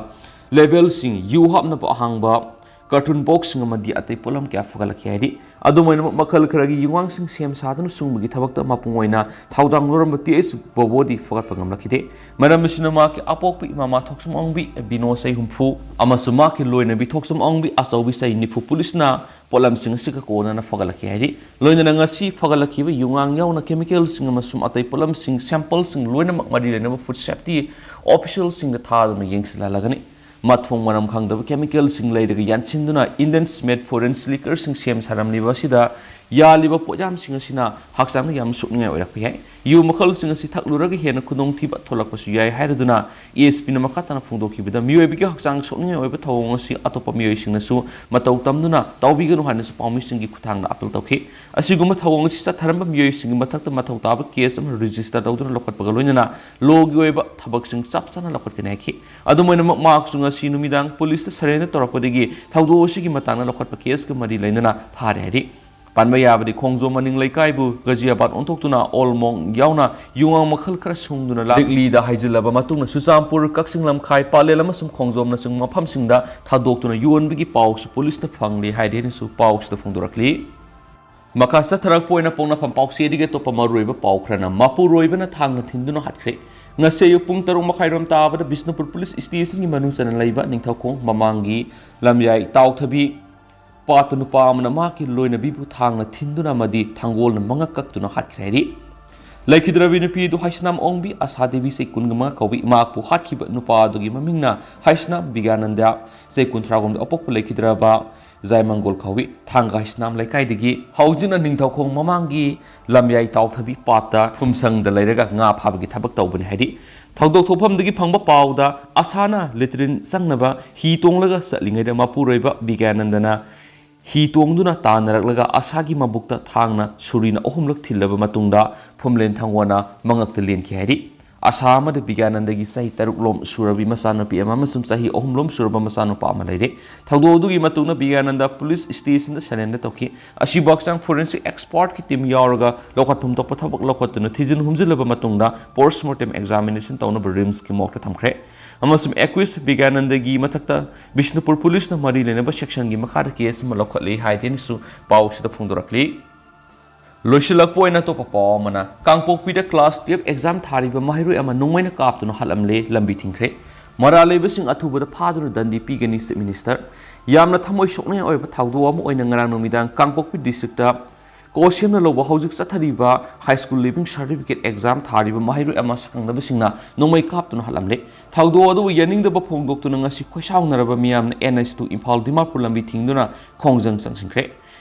ꯂꯦꯕꯦꯜꯁꯤꯡ, ꯌꯨ ꯍꯥꯞꯅꯕ ꯑꯍꯥꯡꯕ ꯀꯥꯔꯇꯨꯟ ꯕꯣꯛꯁꯁꯤꯡ ꯑꯃꯗꯤ ꯑꯇꯩ ꯄꯣꯠꯂꯝ ꯀꯌꯥ ꯐꯒꯠꯂꯛꯈꯤ ꯍꯥꯏꯔꯤ꯫ ꯑꯗꯨꯝ ꯑꯣꯏꯅꯃꯛ, ꯃꯈꯜ ꯈꯔꯒꯤ ꯌꯨꯉꯥꯡꯁꯤꯡ ꯁꯦꯝ ꯁꯥꯗꯨꯅ ꯁꯨꯡꯕꯒꯤ ꯊꯕꯛꯇ ꯃꯄꯨꯡ ꯑꯣꯏꯅ ꯊꯧꯗꯥꯡ ꯂꯧꯔꯝꯕ ꯇꯤ ꯑꯩꯆ ꯕꯣꯕꯣꯗꯤ ꯐꯒꯠꯄ ꯉꯝꯂꯛꯈꯤꯗꯦ꯫ ꯃꯔꯝ ꯑꯁꯤꯅ, ꯃꯍꯥꯛꯀꯤ ꯑꯄꯣꯛꯄ ꯏꯃꯥ ꯊꯣꯛꯆꯝ ꯑꯋꯥꯡꯕꯤ ꯕꯤꯅꯣ ꯆꯍꯤ ꯍꯨꯝꯐꯨ ꯑꯃꯁꯨꯡ ꯃꯍꯥꯛꯀꯤ ꯂꯣꯏꯅꯕꯤ ꯊꯣꯛꯆꯝ ꯑꯋꯥꯡꯕꯤ ꯑꯆꯧꯕꯤ ꯆꯍꯤ ꯅꯤꯐꯨ ꯄꯨꯂꯤꯁꯅ ꯄꯣꯠꯂꯝꯁꯤꯡ ꯑꯁꯤꯒ ꯀꯣꯟꯅꯅ ꯐꯒꯠꯂꯛꯈꯤ ꯍꯥꯏꯔꯤ꯫ ꯂꯣꯏꯅꯅ ꯉꯁꯤ ꯐꯒꯠꯂꯛꯈꯤꯕ ꯌꯨꯉꯥꯡ ꯌꯥꯎꯅ ꯀꯦꯃꯤꯀꯦꯜꯁꯤꯡ ꯑꯃꯁꯨꯡ ꯑꯇꯩ ꯄꯣꯠꯂꯝꯁꯤꯡ ꯁꯦꯝꯄꯜꯁꯤꯡ ꯂꯣꯏꯅꯃꯛ ꯃꯔꯤ ꯂꯩꯅꯕ ꯐꯨꯗ ꯁꯦꯐꯇꯤ ꯑꯣꯐꯤꯁꯤꯌꯦꯜꯁꯤꯡꯗ ꯊꯥꯗꯨꯅ ꯌꯦꯡꯁꯤꯜꯍꯜꯂꯒꯅꯤ꯫ ꯃꯊꯣꯡ ꯃꯔꯝ ꯈꯪꯗꯕ ꯀꯦꯃꯤꯀꯦꯜꯁꯤꯡ ꯂꯩꯔꯒ ꯌꯥꯟꯁꯤꯟꯗꯨꯅ ꯏꯟꯗꯤꯌꯟ ꯁ꯭ꯃꯦꯠ ꯐꯣꯔꯦꯟ ꯂꯤꯀꯔꯁꯤꯡ ꯁꯦꯝ ꯁꯥꯔꯝꯂꯤꯕ ꯑꯁꯤꯗ ꯌꯥꯜꯂꯤꯕ ꯄꯣꯠꯌꯥꯝꯁꯤꯡ ꯑꯁꯤꯅ ꯍꯛꯆꯥꯡꯗ ꯌꯥꯝꯅ ꯁꯣꯛꯅꯤꯡꯉꯥꯏ ꯑꯣꯏꯔꯛꯄ ꯌꯥꯏ꯫ ꯌꯨ ꯃꯈꯜꯁꯤꯡ ꯑꯁꯤ ꯊꯛꯂꯨꯔꯒ ꯍꯦꯟꯅ ꯈꯨꯗꯣꯡꯊꯤꯕ ꯊꯣꯛꯂꯛꯄꯁꯨ ꯌꯥꯏ ꯍꯥꯏꯔꯗꯨꯅ ꯑꯦ ꯑꯦꯁ ꯄꯤꯅ ꯃꯈꯥ ꯇꯥꯅ ꯐꯣꯡꯗꯣꯛꯈꯤꯕꯗ, ꯃꯤꯑꯣꯏꯕꯒꯤ ꯍꯛꯆꯥꯡ ꯁꯣꯛꯅꯤꯡꯉꯥꯏ ꯑꯣꯏꯕ ꯊꯧꯑꯣꯡ ꯑꯁꯤ ꯑꯇꯣꯞꯄ ꯃꯤꯑꯣꯏꯁꯤꯡꯅꯁꯨ ꯃꯇꯧ ꯇꯝꯗꯨꯅ ꯇꯧꯕꯤꯒꯅꯨ ꯍꯥꯏꯅꯁꯨ ꯄꯥꯎꯃꯤꯁꯤꯡꯒꯤ ꯈꯨꯠꯊꯥꯡꯗ ꯑꯥꯄꯤꯜ ꯇꯧꯈꯤ꯫ ꯑꯁꯤꯒꯨꯝꯕ ꯊꯧꯑꯣꯡ ꯑꯁꯤ ꯆꯠꯊꯔꯝꯕ ꯃꯤꯑꯣꯏꯁꯤꯡꯒꯤ ꯃꯊꯛꯇ ꯃꯊꯧ ꯇꯥꯕ ꯀꯦꯁ ꯑꯃ ꯔꯦꯖꯤꯁꯇꯔ ꯇꯧꯗꯨꯅ ꯂꯧꯈꯠꯄꯒ ꯂꯣꯏꯅꯅ ꯂꯣꯒꯤ ꯑꯣꯏꯕ ꯊꯕꯛꯁꯤꯡ ꯆꯞ ꯆꯥꯅ ꯂꯧꯈꯠꯀꯅꯤ ꯍꯥꯏꯈꯤ꯫ ꯑꯗꯨꯝ ꯑꯣꯏꯅꯃꯛ, ꯃꯍꯥꯛꯁꯨ ꯉꯁꯤ ꯅꯨꯃꯤꯗꯥꯡ ꯄꯨꯂꯤꯁꯇ ꯁꯔꯦꯟꯗꯔ ꯇꯧꯔꯛꯄꯗꯒꯤ ꯊꯧꯗꯣꯛ ꯑꯁꯤꯒꯤ ꯃꯇꯥꯡꯗ ꯂꯧꯈꯠꯄ ꯀꯦꯁꯀ ꯃꯔꯤ ꯂꯩꯅꯅ ꯐꯥꯔꯦ ꯍꯥꯏꯔꯤ꯫ ꯄꯟꯕ ꯌꯥꯕꯗꯤ, ꯈꯣꯡꯖꯣꯝ ꯃꯅꯤꯡ ꯂꯩꯀꯥꯏꯕꯨ ꯒꯖꯤꯌꯥꯕꯥꯗ ꯑꯣꯟꯊꯣꯛꯇꯨꯅ ꯑꯣꯜ ꯃꯣꯡ ꯌꯥꯎꯅ ꯌꯨꯉꯥꯡ ꯃꯈꯜ ꯈꯔ ꯁꯨꯡꯗꯨꯅ ꯂꯥꯛꯂꯤꯗ ꯍꯥꯏꯖꯤꯜꯂꯕ ꯃꯇꯨꯡꯗ ꯆꯨꯔꯆꯥꯟꯄꯨꯔ, ꯀꯛꯆꯤꯡ ꯂꯝꯈꯥꯏ, ꯄꯂꯦꯜ ꯑꯃꯁꯨꯡ ꯈꯣꯡꯖꯣꯝꯅꯆꯤꯡꯕ ꯃꯐꯝꯁꯤꯡꯗ ꯊꯥꯗꯣꯛꯇꯨꯅ ꯌꯣꯟꯕꯒꯤ ꯄꯥꯎꯁꯨ ꯄꯨꯂꯤꯁꯅ ꯐꯪꯂꯤ ꯍꯥꯏꯗꯦꯅꯁꯨ ꯄꯥꯎꯁꯤꯗ ꯐꯣꯡꯗꯣꯔꯛꯂꯤ꯫ ꯃꯈꯥ ꯆꯠꯊꯔꯛꯄ ꯑꯣꯏꯅ ꯄꯣꯛꯅꯐꯝ ꯄꯥꯎꯆꯦꯗꯒꯤ ꯑꯇꯣꯞꯄ ꯃꯔꯨꯑꯣꯏꯕ ꯄꯥꯎ ꯈꯔꯅ, ꯃꯄꯨꯔꯣꯏꯕꯅ ꯊꯥꯡꯅ ꯊꯤꯟꯗꯨꯅ ꯍꯥꯠꯈ꯭ꯔꯦ꯫ ꯉꯁꯤ ꯑꯌꯨꯛ ꯄꯨꯡ ꯇꯔꯨꯛ ꯃꯈꯥꯏꯔꯣꯝ ꯇꯥꯕꯗ ꯕꯤꯁꯅꯨꯄꯨꯔ ꯄꯨꯂꯤꯁ ꯁ꯭ꯇꯦꯁꯟꯒꯤ ꯃꯅꯨꯡ ꯆꯟꯅ ꯂꯩꯕ ꯅꯤꯡꯊꯧꯈꯣꯡ ꯃꯃꯥꯡꯒꯤ ꯂꯝꯌꯥꯏ ꯇꯥꯎꯊꯕꯤ ꯄꯥꯠꯇ ꯅꯨꯄꯥ ꯑꯃꯅ ꯃꯍꯥꯛꯀꯤ ꯂꯣꯏꯅꯕꯤꯕꯨ ꯊꯥꯡꯅ ꯊꯤꯟꯗꯨꯅ ꯑꯃꯗꯤ ꯊꯥꯡꯒꯣꯜꯅ ꯃꯉꯛ ꯀꯛꯇꯨꯅ ꯍꯥꯠꯈ꯭ꯔꯦ ꯍꯥꯏꯔꯤ꯫ ꯂꯩꯈꯤꯗ꯭ꯔꯕꯤ ꯅꯨꯄꯤ ꯑꯗꯨ ꯍꯩꯁꯅꯥꯝ ꯑꯣꯡꯕꯤ ꯑꯁꯥ ꯗꯦꯕꯤ, ꯆꯍꯤ ꯀꯨꯟꯒ ꯃꯉꯥ ꯀꯧꯏ꯫ ꯃꯍꯥꯛꯄꯨ ꯍꯥꯠꯈꯤꯕ ꯅꯨꯄꯥ ꯑꯗꯨꯒꯤ ꯃꯃꯤꯡꯅ ꯍꯩꯁꯅꯥꯝ ꯕꯤꯒ꯭ꯌꯥꯅꯟꯗ, ꯆꯍꯤ ꯀꯨꯟꯊ꯭ꯔꯥꯍꯨꯝꯗꯣꯏ, ꯑꯄꯣꯛꯄ ꯂꯩꯈꯤꯗ꯭ꯔꯕ ꯖꯥꯏꯃꯪꯒꯣꯜ ꯀꯧꯏ꯫ ꯊꯥꯡꯒ ꯍꯩꯁꯅꯥꯝ ꯂꯩꯀꯥꯏꯗꯒꯤ꯫ ꯍꯧꯖꯤꯛꯅ ꯅꯤꯡꯊꯧꯈꯣꯡ ꯃꯃꯥꯡꯒꯤ ꯂꯝꯌꯥꯏ ꯇꯥꯎꯊꯕꯤ ꯄꯥꯠꯇ ꯐꯨꯝꯁꯪꯗ ꯂꯩꯔꯒ ꯉꯥ ꯐꯥꯕꯒꯤ ꯊꯕꯛ ꯇꯧꯕꯅꯤ ꯍꯥꯏꯔꯤ꯫ ꯊꯧꯗꯣꯛ ꯊꯣꯛꯐꯝꯗꯒꯤ ꯐꯪꯕ ꯄꯥꯎꯗ ꯑꯁꯥꯅ ꯂꯦꯇ꯭ꯔꯤꯟ ꯆꯪꯅꯕ ꯍꯤ ꯇꯣꯡꯂꯒ ꯆꯠꯂꯤꯉꯩꯗ ꯃꯄꯨꯔꯣꯏꯕ ꯕꯤꯒ꯭ꯌꯥꯅꯟꯗꯅ ꯍꯤ ꯇꯣꯡꯗꯨꯅ ꯇꯥꯟꯅꯔꯛꯂꯒ ꯑꯁꯥꯒꯤ ꯃꯕꯨꯛꯇ ꯊꯥꯡꯅ ꯁꯨꯔꯤꯅ ꯑꯍꯨꯝꯂꯛ ꯊꯤꯜꯂꯕ ꯃꯇꯨꯡꯗ ꯐꯨꯝꯂꯦꯟ ꯊꯥꯡꯒꯣꯜꯅ ꯃꯉꯛꯇ ꯂꯦꯟꯈꯤ ꯍꯥꯏꯔꯤ꯫ ꯑꯁꯥ ꯑꯃꯗꯤ ꯕꯤꯒ꯭ꯌꯥꯅꯟꯗꯒꯤ ꯆꯍꯤ ꯇꯔꯨꯛ ꯂꯣꯝ ꯁꯨꯔꯕꯤ ꯃꯆꯥꯅꯨꯄꯤ ꯑꯃ ꯑꯃꯁꯨꯡ ꯆꯍꯤ ꯑꯍꯨꯝ ꯂꯣꯝ ꯁꯨꯔꯕ ꯃꯆꯥꯅꯨꯄꯥ ꯑꯃ ꯂꯩꯔꯦ꯫ ꯊꯧꯗꯣꯛ ꯑꯗꯨꯒꯤ ꯃꯇꯨꯡꯗ ꯕꯤꯒ꯭ꯌꯥꯅꯟꯗ ꯄꯨꯂꯤꯁ ꯁ꯭ꯇꯦꯁꯟꯗ ꯁꯔꯦꯟꯗꯔ ꯇꯧꯈꯤ꯫ ꯑꯁꯤꯕꯨ ꯍꯛꯆꯥꯡ ꯐꯣꯔꯦꯟꯁꯤꯛ ꯑꯦꯛꯁꯄꯔꯠꯀꯤ ꯇꯤꯝ ꯌꯥꯎꯔꯒ ꯂꯧꯈꯠꯐꯝ ꯊꯣꯛꯄ ꯊꯕꯛ ꯂꯧꯈꯠꯇꯨꯅ ꯊꯤꯖꯤꯟ ꯍꯨꯝꯖꯤꯜꯂꯕ ꯃꯇꯨꯡꯗ ꯄꯣꯁꯃꯣꯔꯇꯦꯝ ꯑꯦꯛꯖꯥꯃꯤꯅꯦꯁꯟ ꯇꯧꯅꯕ ꯔꯤꯝꯁꯀꯤ ꯃꯣꯔꯒꯇ ꯊꯝꯈ꯭ꯔꯦ꯫ ꯑꯃꯁꯨꯡ ꯑꯦꯀ꯭ꯋꯤꯁ ꯕꯤꯒ꯭ꯌꯥꯅꯟꯗꯒꯤ ꯃꯊꯛꯇ ꯕꯤꯁꯅꯨꯄꯨꯔ ꯄꯨꯂꯤꯁꯅ ꯃꯔꯤ ꯂꯩꯅꯕ ꯁꯦꯛꯁꯟꯒꯤ ꯃꯈꯥꯗ ꯀꯦꯁ ꯑꯃ ꯂꯧꯈꯠꯂꯤ ꯍꯥꯏꯗꯦꯅꯁꯨ ꯄꯥꯎ ꯑꯁꯤꯗ ꯐꯣꯡꯗꯣꯔꯛꯂꯤ꯫ ꯂꯣꯏꯁꯤꯜꯂꯛꯄ ꯑꯣꯏꯅ ꯑꯇꯣꯞꯄ ꯄꯥꯎ ꯑꯃꯅ, ꯀꯥꯡꯄꯣꯛꯄꯤꯗ ꯀ꯭ꯂꯥꯁ ꯇꯨꯌꯦꯜꯐ ꯑꯦꯛꯖꯥꯝ ꯊꯥꯔꯤꯕ ꯃꯍꯩꯔꯣꯏ ꯑꯃ ꯅꯣꯡꯃꯩꯅ ꯀꯥꯞꯇꯨꯅ ꯍꯥꯠꯂꯝꯂꯦ, ꯂꯝꯕꯤ ꯊꯤꯡꯈ꯭ꯔꯦ꯫ ꯃꯔꯥꯜ ꯂꯩꯕꯁꯤꯡ ꯑꯊꯨꯕꯗ ꯐꯥꯗꯨꯅ ꯗꯟꯗꯤ ꯄꯤꯒꯅꯤ, ꯆꯤꯐ ꯃꯤꯅꯤꯁꯇꯔ꯫ ꯌꯥꯝꯅ ꯊꯃꯣꯏ ꯁꯣꯛꯅꯤꯡꯉꯥꯏ ꯑꯣꯏꯕ ꯊꯧꯗꯣꯛ ꯑꯃ ꯑꯣꯏꯅ ꯉꯔꯥꯡ ꯅꯨꯃꯤꯗꯥꯡ ꯀꯥꯡꯄꯣꯛꯄꯤ ꯗꯤꯁꯇ꯭ꯔꯤꯛꯇ ꯀꯣꯁꯦꯝꯅ ꯂꯧꯕ ꯍꯧꯖꯤꯛ ꯆꯠꯊꯔꯤꯕ high school leaving certificate exam ꯊꯥꯔꯤꯕ ꯃꯍꯩꯔꯣꯏ ꯑꯃ ꯁꯛꯈꯪꯗꯕꯁꯤꯡꯅ ꯅꯣꯡꯃꯩ ꯀꯥꯞꯇꯨꯅ ꯍꯥꯠꯂꯝꯂꯦ꯫ ꯊꯧꯗꯣꯛ ꯑꯗꯨꯕꯨ ꯌꯥꯅꯤꯡꯗꯕ ꯐꯣꯡꯗꯣꯛꯇꯨꯅ ꯉꯁꯤ ꯈꯣꯏꯁꯥꯎꯅꯔꯕ ꯃꯤꯌꯥꯝꯅ N H two Imphal Dimapur ꯂꯝꯕꯤ ꯊꯤꯡꯗꯨꯅ ꯈꯣꯡꯖꯪ ꯆꯪꯁꯤꯟꯈ꯭ꯔꯦ꯫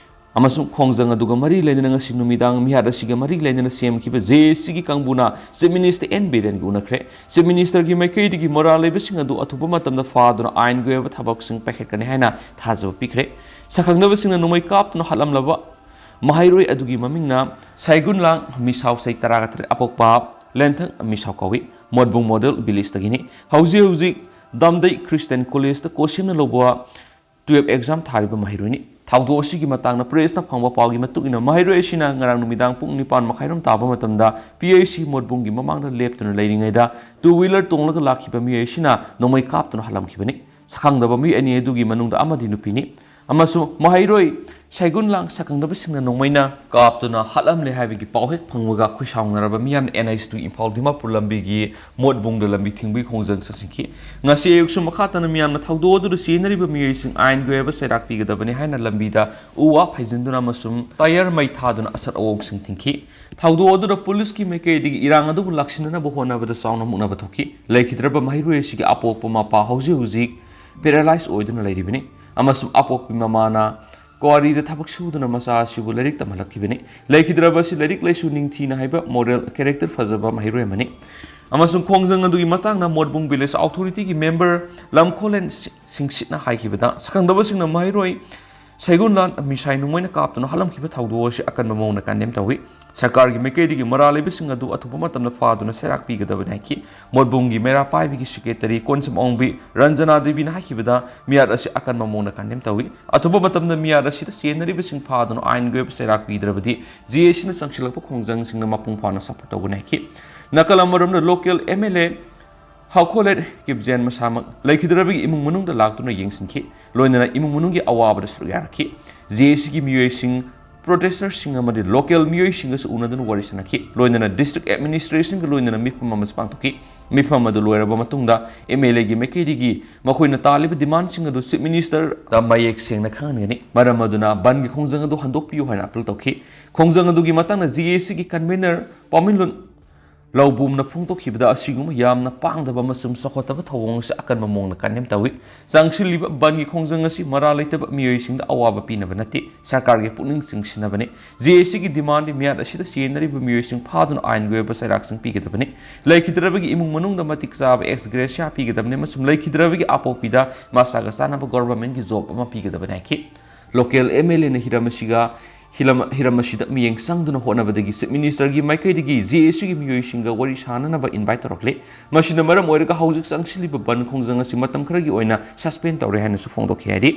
ꯑꯃꯁꯨꯡ ꯈꯣꯡꯖꯪ ꯑꯗꯨꯒ ꯃꯔꯤ ꯂꯩꯅꯅ ꯉꯁꯤ ꯅꯨꯃꯤꯗꯥꯡ ꯃꯤꯍꯥꯠ ꯑꯁꯤꯒ ꯃꯔꯤ ꯂꯩꯅꯅ ꯁꯦꯝꯈꯤꯕ ꯖꯦ ꯑꯦ ꯁꯤꯒꯤ ꯀꯥꯡꯕꯨꯅ ꯆꯤꯐ ꯃꯤꯅꯤꯁꯇꯔ ꯑꯦꯟ ꯕꯤꯔꯦꯟꯒ ꯎꯅꯈ꯭ꯔꯦ꯫ ꯆꯤꯐ ꯃꯤꯅꯤꯁꯇꯔꯒꯤ ꯃꯥꯏꯀꯩꯗꯒꯤ ꯃꯔꯥꯜ ꯂꯩꯕꯁꯤꯡ ꯑꯗꯨ ꯑꯊꯨꯕ ꯃꯇꯝꯗ ꯐꯥꯗꯨꯅ ꯑꯥꯏꯟꯒꯤ ꯑꯣꯏꯕ ꯊꯕꯛꯁꯤꯡ ꯄꯥꯏꯈꯠꯀꯅꯤ ꯍꯥꯏꯅ ꯊꯥꯖꯕ ꯄꯤꯈ꯭ꯔꯦ꯫ ꯁꯛꯈꯪꯅꯕꯁꯤꯡꯅ ꯅꯣꯡꯃꯩ ꯀꯥꯞꯇꯨꯅ ꯍꯥꯠꯂꯝꯂꯕ ꯃꯍꯩꯔꯣꯏ ꯑꯗꯨꯒꯤ ꯃꯃꯤꯡꯅ ꯁꯥꯏꯒꯨꯟꯂꯥꯡ ꯃꯤꯁꯥꯎ, ꯆꯍꯤ ꯇꯔꯥꯒ ꯇꯔꯦꯠ, ꯑꯄꯣꯛꯄ ꯂꯦꯟꯊꯪ ꯃꯤꯁꯥꯎ ꯀꯧꯏ꯫ ꯃꯣꯠꯕꯨꯡ ꯃꯣꯗꯦꯜ ꯚꯤꯂꯦꯖꯇꯒꯤꯅꯤ꯫ ꯍꯧꯖꯤꯛ ꯍꯧꯖꯤꯛ ꯗꯥꯝꯗꯩ ꯈ꯭ꯔꯤꯁꯇꯤꯌꯟ ꯀꯣꯂꯦꯖꯇ ꯀꯣꯆꯤꯡꯅ ꯂꯧꯕ ꯇꯨꯌꯦꯜꯐ ꯑꯦꯛꯖꯥꯝ ꯊꯥꯔꯤꯕ ꯃꯍꯩꯔꯣꯏꯅꯤ꯫ ꯊꯧꯗꯣꯛ ꯑꯁꯤꯒꯤ ꯃꯇꯥꯡꯗ ꯄ꯭ꯔꯦꯁꯅ ꯐꯪꯕ ꯄꯥꯎꯒꯤ ꯃꯇꯨꯡ ꯏꯟꯅ, ꯃꯍꯩꯔꯣꯏ ꯑꯁꯤꯅ ꯉꯔꯥꯡ ꯅꯨꯃꯤꯗꯥꯡ ꯄꯨꯡ ꯅꯤꯄꯥꯟ ꯃꯈꯥꯏꯔꯣꯝ ꯇꯥꯕ ꯃꯇꯝꯗ ꯄꯤ ꯑꯩꯆ ꯁꯤ ꯃꯣꯠꯕꯨꯡꯒꯤ ꯃꯃꯥꯡꯗ ꯂꯦꯞꯇꯨꯅ ꯂꯩꯔꯤꯉꯩꯗ ꯇꯨ ꯋꯤꯂꯔ ꯇꯣꯡꯂꯒ ꯂꯥꯛꯈꯤꯕ ꯃꯤꯑꯣꯏ ꯑꯁꯤꯅ ꯅꯣꯡꯃꯩ ꯀꯥꯞꯇꯨꯅ ꯍꯥꯠꯂꯝꯈꯤꯕꯅꯤ꯫ ꯁꯛꯈꯪꯗꯕ ꯃꯤꯑꯣꯏ ꯑꯅꯤ ꯑꯗꯨꯒꯤ ꯃꯅꯨꯡꯗ ꯑꯃꯗꯤ ꯅꯨꯄꯤꯅꯤ꯫ ꯑꯃꯁꯨꯡ ꯃꯍꯩꯔꯣꯏ ꯁꯥꯏꯒꯨꯟꯂꯥꯡ ꯁꯛꯈꯪꯗꯕꯁꯤꯡꯅ ꯅꯣꯡꯃꯩꯅ ꯀꯥꯞꯇꯨꯅ ꯍꯥꯠꯂꯝꯂꯦ ꯍꯥꯏꯕꯒꯤ ꯄꯥꯎ ꯍꯦꯛ ꯐꯪꯕꯒ ꯈꯣꯏꯁꯥꯎꯅꯔꯕ ꯃꯤꯌꯥꯝꯅ N H two Imphal Dimapur ꯂꯝꯕꯤꯒꯤ ꯃꯣꯠꯕꯨꯡꯗ ꯂꯝꯕꯤ ꯊꯤꯡꯕꯒꯤ ꯈꯣꯡꯖꯪ ꯆꯪꯁꯤꯟꯈꯤ꯫ ꯉꯁꯤ ꯑꯌꯨꯛꯁꯨ ꯃꯈꯥ ꯇꯥꯅ ꯃꯤꯌꯥꯝꯅ ꯊꯧꯗꯣꯛ ꯑꯗꯨꯗ ꯆꯦꯟꯅꯔꯤꯕ ꯃꯤꯑꯣꯏꯁꯤꯡ ꯑꯥꯏꯟꯒꯤ ꯑꯣꯏꯕ ꯆꯩꯔꯥꯛ ꯄꯤꯒꯗꯕꯅꯤ ꯍꯥꯏꯅ ꯂꯝꯕꯤꯗ ꯎ ꯋꯥ ꯐꯩꯖꯤꯟꯗꯨꯅ ꯑꯃꯁꯨꯡ ꯇꯥꯌꯔ ꯃꯩ ꯊꯥꯗꯨꯅ ꯑꯆꯠ ꯑꯋꯣꯡꯁꯤꯡ ꯊꯤꯡꯈꯤ꯫ ꯊꯧꯗꯣꯛ ꯑꯗꯨꯗ ꯄꯨꯂꯤꯁꯀꯤ ꯃꯥꯏꯀꯩꯗꯒꯤ ꯏꯔꯥꯡ ꯑꯗꯨꯕꯨ ꯂꯥꯛꯁꯤꯟꯅꯅꯕ ꯍꯣꯠꯅꯕꯗ ꯆꯥꯎꯅ ꯃꯨꯛꯅꯕ ꯊꯣꯛꯈꯤ꯫ ꯂꯩꯈꯤꯗ꯭ꯔꯕ ꯃꯍꯩꯔꯣꯏ ꯑꯁꯤꯒꯤ ꯑꯄꯣꯛꯄ ꯃꯄꯥ ꯍꯧꯖꯤꯛ ꯍꯧꯖꯤꯛ ꯄꯦꯔꯥꯂꯥꯏꯁ ꯑꯣꯏꯗꯨꯅ ꯂꯩꯔꯤꯕꯅꯤ, ꯑꯃꯁꯨꯡ ꯑꯄꯣꯛꯄꯤ ꯃꯃꯥꯅ ꯀ꯭ꯋꯥꯔꯤꯗ ꯊꯕꯛ ꯁꯨꯗꯨꯅ ꯃꯆꯥ ꯑꯁꯤꯕꯨ ꯂꯥꯏꯔꯤꯛ ꯇꯝꯍꯜꯂꯛꯈꯤꯕꯅꯤ꯫ ꯂꯩꯈꯤꯗ꯭ꯔꯕ ꯑꯁꯤ ꯂꯥꯏꯔꯤꯛ ꯂꯥꯏꯁꯨ ꯅꯤꯡꯊꯤꯅ ꯍꯩꯕ, ꯃꯣꯔꯦꯜ ꯀꯦꯔꯦꯛꯇꯔ ꯐꯖꯕ ꯃꯍꯩꯔꯣꯏ ꯑꯃꯅꯤ꯫ ꯑꯃꯁꯨꯡ ꯈꯣꯡꯖꯪ ꯑꯗꯨꯒꯤ ꯃꯇꯥꯡꯗ ꯃꯣꯠꯕꯨꯡ ꯚꯤꯂꯦꯖ ꯑꯣꯊꯣꯔꯤꯇꯤꯒꯤ ꯃꯦꯝꯕꯔ ꯂꯝꯈꯣꯂꯦꯟ ꯁꯤ-, ꯁꯤꯡꯁꯤꯠꯅ ꯍꯥꯏꯈꯤꯕꯗ, ꯁꯛꯈꯪꯗꯕꯁꯤꯡꯅ ꯃꯍꯩꯔꯣꯏ ꯁꯩꯒꯨꯟꯂꯥꯟ ꯃꯤꯁꯥꯏ ꯅꯣꯡꯃꯩꯅ ꯀꯥꯞꯇꯨꯅ ꯍꯥꯠꯂꯝꯈꯤꯕ ꯊꯧꯗꯣꯛ ꯑꯁꯤ ꯑꯀꯟꯕ ꯃꯑꯣꯡꯗ ꯀꯟꯗꯦꯝ ꯇꯧꯏ꯫ ꯁꯔꯀꯥꯔꯒꯤ ꯃꯥꯏꯀꯩꯗꯒꯤ ꯃꯔꯥꯜ ꯂꯩꯕꯁꯤꯡ ꯑꯗꯨ ꯑꯊꯨꯕ ꯃꯇꯝꯗ ꯐꯥꯗꯨꯅ ꯆꯩꯔꯥꯛ ꯄꯤꯒꯗꯕꯅꯤ ꯍꯥꯏꯈꯤ꯫ ꯃꯣꯠꯕꯨꯡꯒꯤ ꯃꯩꯔꯥ ꯄꯥꯏꯕꯒꯤ ꯁꯦꯀ꯭ꯔꯦꯇꯔꯤ ꯀꯣꯟꯁꯝ ꯑꯋꯣꯡꯕꯤ ꯔꯟꯖꯅꯥ ꯗꯦꯕꯤꯅ ꯍꯥꯏꯈꯤꯕꯗ, ꯃꯤꯍꯥꯠ ꯑꯁꯤ ꯑꯀꯟꯕ ꯃꯑꯣꯡꯗ ꯀꯟꯗꯦꯝ ꯇꯧꯏ꯫ ꯑꯊꯨꯕ ꯃꯇꯝꯗ ꯃꯤꯍꯥꯠ ꯑꯁꯤꯗ ꯆꯦꯟꯅꯔꯤꯕꯁꯤꯡ ꯐꯥꯗꯨꯅ ꯑꯥꯏꯟꯒꯤ ꯑꯣꯏꯕ ꯆꯩꯔꯥꯛ ꯄꯤꯗ꯭ꯔꯕꯗꯤ ꯖꯦ ꯑꯦ ꯁꯤꯅ ꯆꯪꯁꯤꯜꯂꯛꯄ ꯈꯣꯡꯖꯪꯁꯤꯡꯗ ꯃꯄꯨꯡ ꯐꯥꯅ ꯁꯄꯣꯔꯠ ꯇꯧꯒꯅꯤ ꯍꯥꯏꯈꯤ꯫ ꯅꯥꯀꯜ ꯑꯃꯔꯣꯝꯗ, ꯂꯣꯀꯦꯜ ꯑꯦꯝ ꯑꯦꯜ ꯑꯦ ꯊꯥꯎꯈꯣꯂꯦꯠ ꯀꯤꯞꯖꯦꯟ ꯃꯁꯥꯃꯛ ꯂꯩꯈꯤꯗ꯭ꯔꯕꯒꯤ ꯏꯃꯨꯡ ꯃꯅꯨꯡꯗ ꯂꯥꯛꯇꯨꯅ ꯌꯦꯡꯁꯤꯟꯈꯤ꯫ ꯂꯣꯏꯅꯅ ꯏꯃꯨꯡ ꯃꯅꯨꯡꯒꯤ ꯑꯋꯥꯕꯗ ꯁꯔꯨꯛ ꯌꯥꯔꯛꯈꯤ꯫ ꯖꯦ ꯑꯦ ꯁꯤꯒꯤ ꯃꯤꯑꯣꯏꯁꯤꯡ, ꯄ꯭ꯔꯣꯇꯦꯁꯇꯔꯁꯤꯡ ꯑꯃꯗꯤ ꯂꯣꯀꯦꯜ ꯃꯤꯑꯣꯏꯁꯤꯡꯒꯁꯨ ꯎꯅꯗꯨꯅ ꯋꯥꯔꯤ ꯁꯥꯟꯅꯈꯤ꯫ ꯂꯣꯏꯅꯅ ꯗꯤꯁꯇ꯭ꯔꯤꯛ ꯑꯦꯗꯃꯤꯅꯤꯁꯇ꯭ꯔꯦꯁꯟꯒ ꯂꯣꯏꯅꯅ ꯃꯤꯐꯝ ꯑꯃꯁꯨ ꯄꯥꯡꯊꯣꯛꯈꯤ꯫ ꯃꯤꯐꯝ ꯑꯗꯨ ꯂꯣꯏꯔꯕ ꯃꯇꯨꯡꯗ ꯑꯦꯝ ꯑꯦꯜ ꯑꯦꯒꯤ ꯃꯥꯏꯀꯩꯗꯒꯤ ꯃꯈꯣꯏꯅ ꯇꯥꯜꯂꯤꯕ ꯗꯤꯃꯥꯟꯁꯤꯡ ꯑꯗꯨ ꯆꯤꯐ ꯃꯤꯅꯤꯁꯇꯔꯗ ꯃꯌꯦꯛ ꯁꯦꯡꯅ ꯈꯪꯍꯟꯒꯅꯤ꯫ ꯃꯔꯝ ꯑꯗꯨꯅ ꯕꯟꯒꯤ ꯈꯣꯡꯖꯪ ꯑꯗꯨ ꯍꯟꯗꯣꯛꯄꯤꯌꯨ ꯍꯥꯏꯅ ꯑꯄꯤꯜ ꯇꯧꯈꯤ꯫ ꯈꯣꯡꯖꯪ ꯑꯗꯨꯒꯤ ꯃꯇꯥꯡꯗ ꯖꯦ ꯑꯦ ꯁꯤꯒꯤ ꯀꯟꯚꯦꯅꯔ ꯄꯥꯎꯃꯤꯂꯣꯟ ꯂꯧꯕꯨꯝꯅ ꯐꯣꯡꯗꯣꯛꯈꯤꯕꯗ, ꯑꯁꯤꯒꯨꯝꯕ ꯌꯥꯝꯅ ꯄꯥꯡꯗꯕ ꯑꯃꯁꯨꯡ ꯆꯥꯎꯈꯠꯇꯕ ꯊꯧꯑꯣꯡ ꯑꯁꯤ ꯑꯀꯟꯕ ꯃꯑꯣꯡꯗ ꯀꯟꯗꯦꯝ ꯇꯧꯏ꯫ ꯆꯪꯁꯤꯜꯂꯤꯕ ꯕꯟꯒꯤ ꯈꯣꯡꯖꯪ ꯑꯁꯤ ꯃꯔꯥ ꯂꯩꯇꯕ ꯃꯤꯑꯣꯏꯁꯤꯡꯗ ꯑꯋꯥꯕ ꯄꯤꯅꯕ ꯅꯠꯇꯦ, ꯁꯔꯀꯥꯔꯒꯤ ꯄꯨꯛꯅꯤꯡ ꯆꯤꯡꯁꯤꯟꯅꯕꯅꯤ꯫ ꯖꯦ ꯑꯦ ꯁꯤꯒꯤ ꯗꯤꯃꯥꯟꯗꯤ ꯃꯤꯌꯥꯠ ꯑꯁꯤꯗ ꯆꯦꯟꯅꯔꯤꯕ ꯃꯤꯑꯣꯏꯁꯤꯡ ꯐꯥꯗꯨꯅ ꯑꯥꯏꯟꯒꯤ ꯑꯣꯏꯕ ꯆꯩꯔꯥꯛꯁꯤꯡ ꯄꯤꯒꯗꯕꯅꯤ꯫ ꯂꯩꯈꯤꯗ꯭ꯔꯕꯒꯤ ꯏꯃꯨꯡ ꯃꯅꯨꯡꯗ ꯃꯇꯤꯛ ꯆꯥꯕ ꯑꯦꯛꯁ ꯒ꯭ꯔꯦꯁꯤꯌꯥ ꯄꯤꯒꯗꯕꯅꯤ ꯑꯃꯁꯨꯡ ꯂꯩꯈꯤꯗ꯭ꯔꯕꯒꯤ ꯑꯄꯣꯛꯄꯤꯗ ꯃꯁꯥꯒ ꯆꯥꯟꯅꯕ ꯒꯣꯚꯔꯟꯃꯦꯟꯠꯀꯤ ꯖꯣꯕ ꯑꯃ ꯄꯤꯒꯗꯕꯅꯤ ꯍꯥꯏꯈꯤ꯫ ꯂꯣꯀꯦꯜ ꯑꯦꯝ ꯑꯦꯜ ꯑꯦꯅ ꯍꯤꯔꯝ ꯑꯁꯤꯒ ꯍꯤꯂꯝ-, ꯍꯤꯔꯝ ꯑꯁꯤꯗ ꯃꯤꯠꯌꯦꯡ ꯆꯪꯗꯨꯅ ꯍꯣꯠꯅꯕꯗꯒꯤ ꯆꯤꯐ ꯃꯤꯅꯤꯁꯇꯔꯒꯤ ꯃꯥꯏꯀꯩꯗꯒꯤ ꯖꯦ ꯑꯦ ꯁꯤꯒꯤ ꯃꯤꯑꯣꯏꯁꯤꯡꯒ ꯋꯥꯔꯤ ꯁꯥꯅꯅꯕ ꯏꯟꯚꯥꯏꯠ ꯇꯧꯔꯛꯂꯤ꯫ ꯃꯁꯤꯅ ꯃꯔꯝ ꯑꯣꯏꯔꯒ ꯍꯧꯖꯤꯛ ꯆꯪꯁꯤꯜꯂꯤꯕ ꯕꯟ ꯈꯣꯡꯖꯪ ꯑꯁꯤ ꯃꯇꯝ ꯈꯔꯒꯤ ꯑꯣꯏꯅ ꯁꯁꯄꯦꯟ ꯇꯧꯔꯦ ꯍꯥꯏꯅꯁꯨ ꯐꯣꯡꯗꯣꯛꯈꯤ ꯍꯥꯏꯔꯤ꯫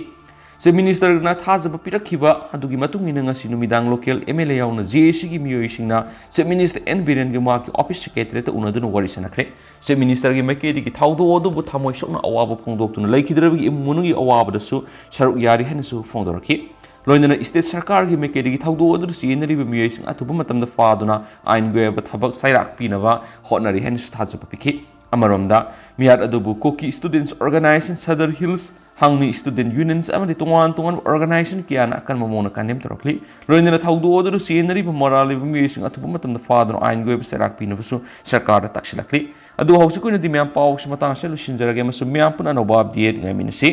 ꯆꯤꯐ ꯃꯤꯅꯤꯁꯇꯔꯅ ꯊꯥꯖꯕ ꯄꯤꯔꯛꯈꯤꯕ ꯑꯗꯨꯒꯤ ꯃꯇꯨꯡ ꯏꯟꯅ ꯉꯁꯤ ꯅꯨꯃꯤꯗꯥꯡ ꯂꯣꯀꯦꯜ ꯑꯦꯝ ꯑꯦꯜ ꯑꯦ ꯌꯥꯎꯅ ꯖꯦ ꯑꯦ ꯁꯤꯒꯤ ꯃꯤꯑꯣꯏꯁꯤꯡꯅ ꯆꯤꯐ ꯃꯤꯅꯤꯁꯇꯔ ꯑꯦꯟ ꯕꯤꯔꯦꯟꯒꯤ ꯃꯍꯥꯛꯀꯤ ꯑꯣꯐꯤꯁ ꯁꯦꯀ꯭ꯔꯦꯇꯔꯤꯌꯦꯠꯇ ꯎꯅꯗꯨꯅ ꯋꯥꯔꯤ ꯁꯥꯟꯅꯈ꯭ꯔꯦ꯫ ꯆꯤꯐ ꯃꯤꯅꯤꯁꯇꯔꯒꯤ ꯃꯥꯏꯀꯩꯗꯒꯤ ꯊꯧꯗꯣꯛ ꯑꯗꯨꯕꯨ ꯊꯃꯣꯏ ꯁꯣꯛꯅ ꯑꯋꯥꯕ ꯐꯣꯡꯗꯣꯛꯇꯨꯅ ꯂꯩꯈꯤꯗ꯭ꯔꯕꯒꯤ ꯏꯃꯨꯡ ꯃꯅꯨꯡꯒꯤ ꯑꯋꯥꯕꯗꯁꯨ ꯁꯔꯨꯛ ꯌꯥꯔꯤ ꯍꯥꯏꯅꯁꯨ ꯐꯣꯡꯗꯣꯔꯛꯈꯤ꯫ ꯂꯣꯏꯅꯅ ꯏꯁꯇꯦꯠ ꯁꯔꯀꯥꯔꯒꯤ ꯃꯥꯏꯀꯩꯗꯒꯤ ꯊꯧꯗꯣꯛ ꯑꯗꯨꯗ ꯆꯦꯟꯅꯔꯤꯕ ꯃꯤꯑꯣꯏꯁꯤꯡ ꯑꯊꯨꯕ ꯃꯇꯝꯗ ꯐꯥꯗꯨꯅ ꯑꯥꯏꯟꯒꯤ ꯑꯣꯏꯕ ꯊꯕꯛ ꯆꯩꯔꯥꯛ ꯄꯤꯅꯕ ꯍꯣꯠꯅꯔꯤ ꯍꯥꯏꯅꯁꯨ ꯊꯥꯖꯕ ꯄꯤꯈꯤ꯫ ꯑꯃꯔꯣꯝꯗ, ꯃꯤꯌꯥꯠ ꯑꯗꯨꯕꯨ ꯀꯨꯀꯤ ꯁ꯭ꯇꯨꯗꯦꯟꯠꯁ ꯑꯣꯔꯒꯅꯥꯏꯖꯦꯁꯟ, ꯁꯗꯔ ꯍꯤꯜꯁ, ꯍꯥꯡꯃꯤ ꯁ꯭ꯇꯨꯗꯦꯟꯠ ꯌꯨꯅꯤꯌꯟꯁ ꯑꯃꯗꯤ ꯇꯣꯉꯥꯟ ꯇꯣꯉꯥꯟꯕ ꯑꯣꯔꯒꯅꯥꯏꯖꯦꯁꯟ ꯀꯌꯥꯅ ꯑꯀꯟꯕ ꯃꯑꯣꯡꯗ ꯀꯟꯗꯦꯝ ꯇꯧꯔꯛꯂꯤ꯫ ꯂꯣꯏꯅꯅ ꯊꯧꯗꯣꯛ ꯑꯗꯨꯗ ꯆꯦꯟꯅꯔꯤꯕ ꯃꯔꯥꯜ ꯂꯩꯕ ꯃꯤꯑꯣꯏꯁꯤꯡ ꯑꯊꯨꯕ ꯃꯇꯝꯗ ꯐꯥꯗꯨꯅ ꯑꯥꯏꯟꯒꯤ ꯑꯣꯏꯕ ꯆꯩꯔꯥꯛ ꯄꯤꯅꯕꯁꯨ ꯁꯔꯀꯥꯔꯗ ꯇꯥꯛꯁꯤꯜꯂꯛꯂꯤ꯫ ꯑꯗꯨ ꯍꯧꯖꯤꯛꯀꯤ ꯑꯣꯏꯅꯗꯤ ꯃꯌꯥꯝ ꯄꯥꯎꯁꯤ ꯃꯇꯥꯡ ꯑꯁꯤꯗ ꯂꯣꯏꯁꯤꯟꯖꯔꯒꯦ ꯑꯃꯁꯨꯡ ꯃꯌꯥꯝ ꯄꯨꯟꯅ ꯑꯅꯧꯕ ꯑꯞꯗꯦꯠ ꯉꯥꯏꯃꯤꯟꯅꯁꯤ꯫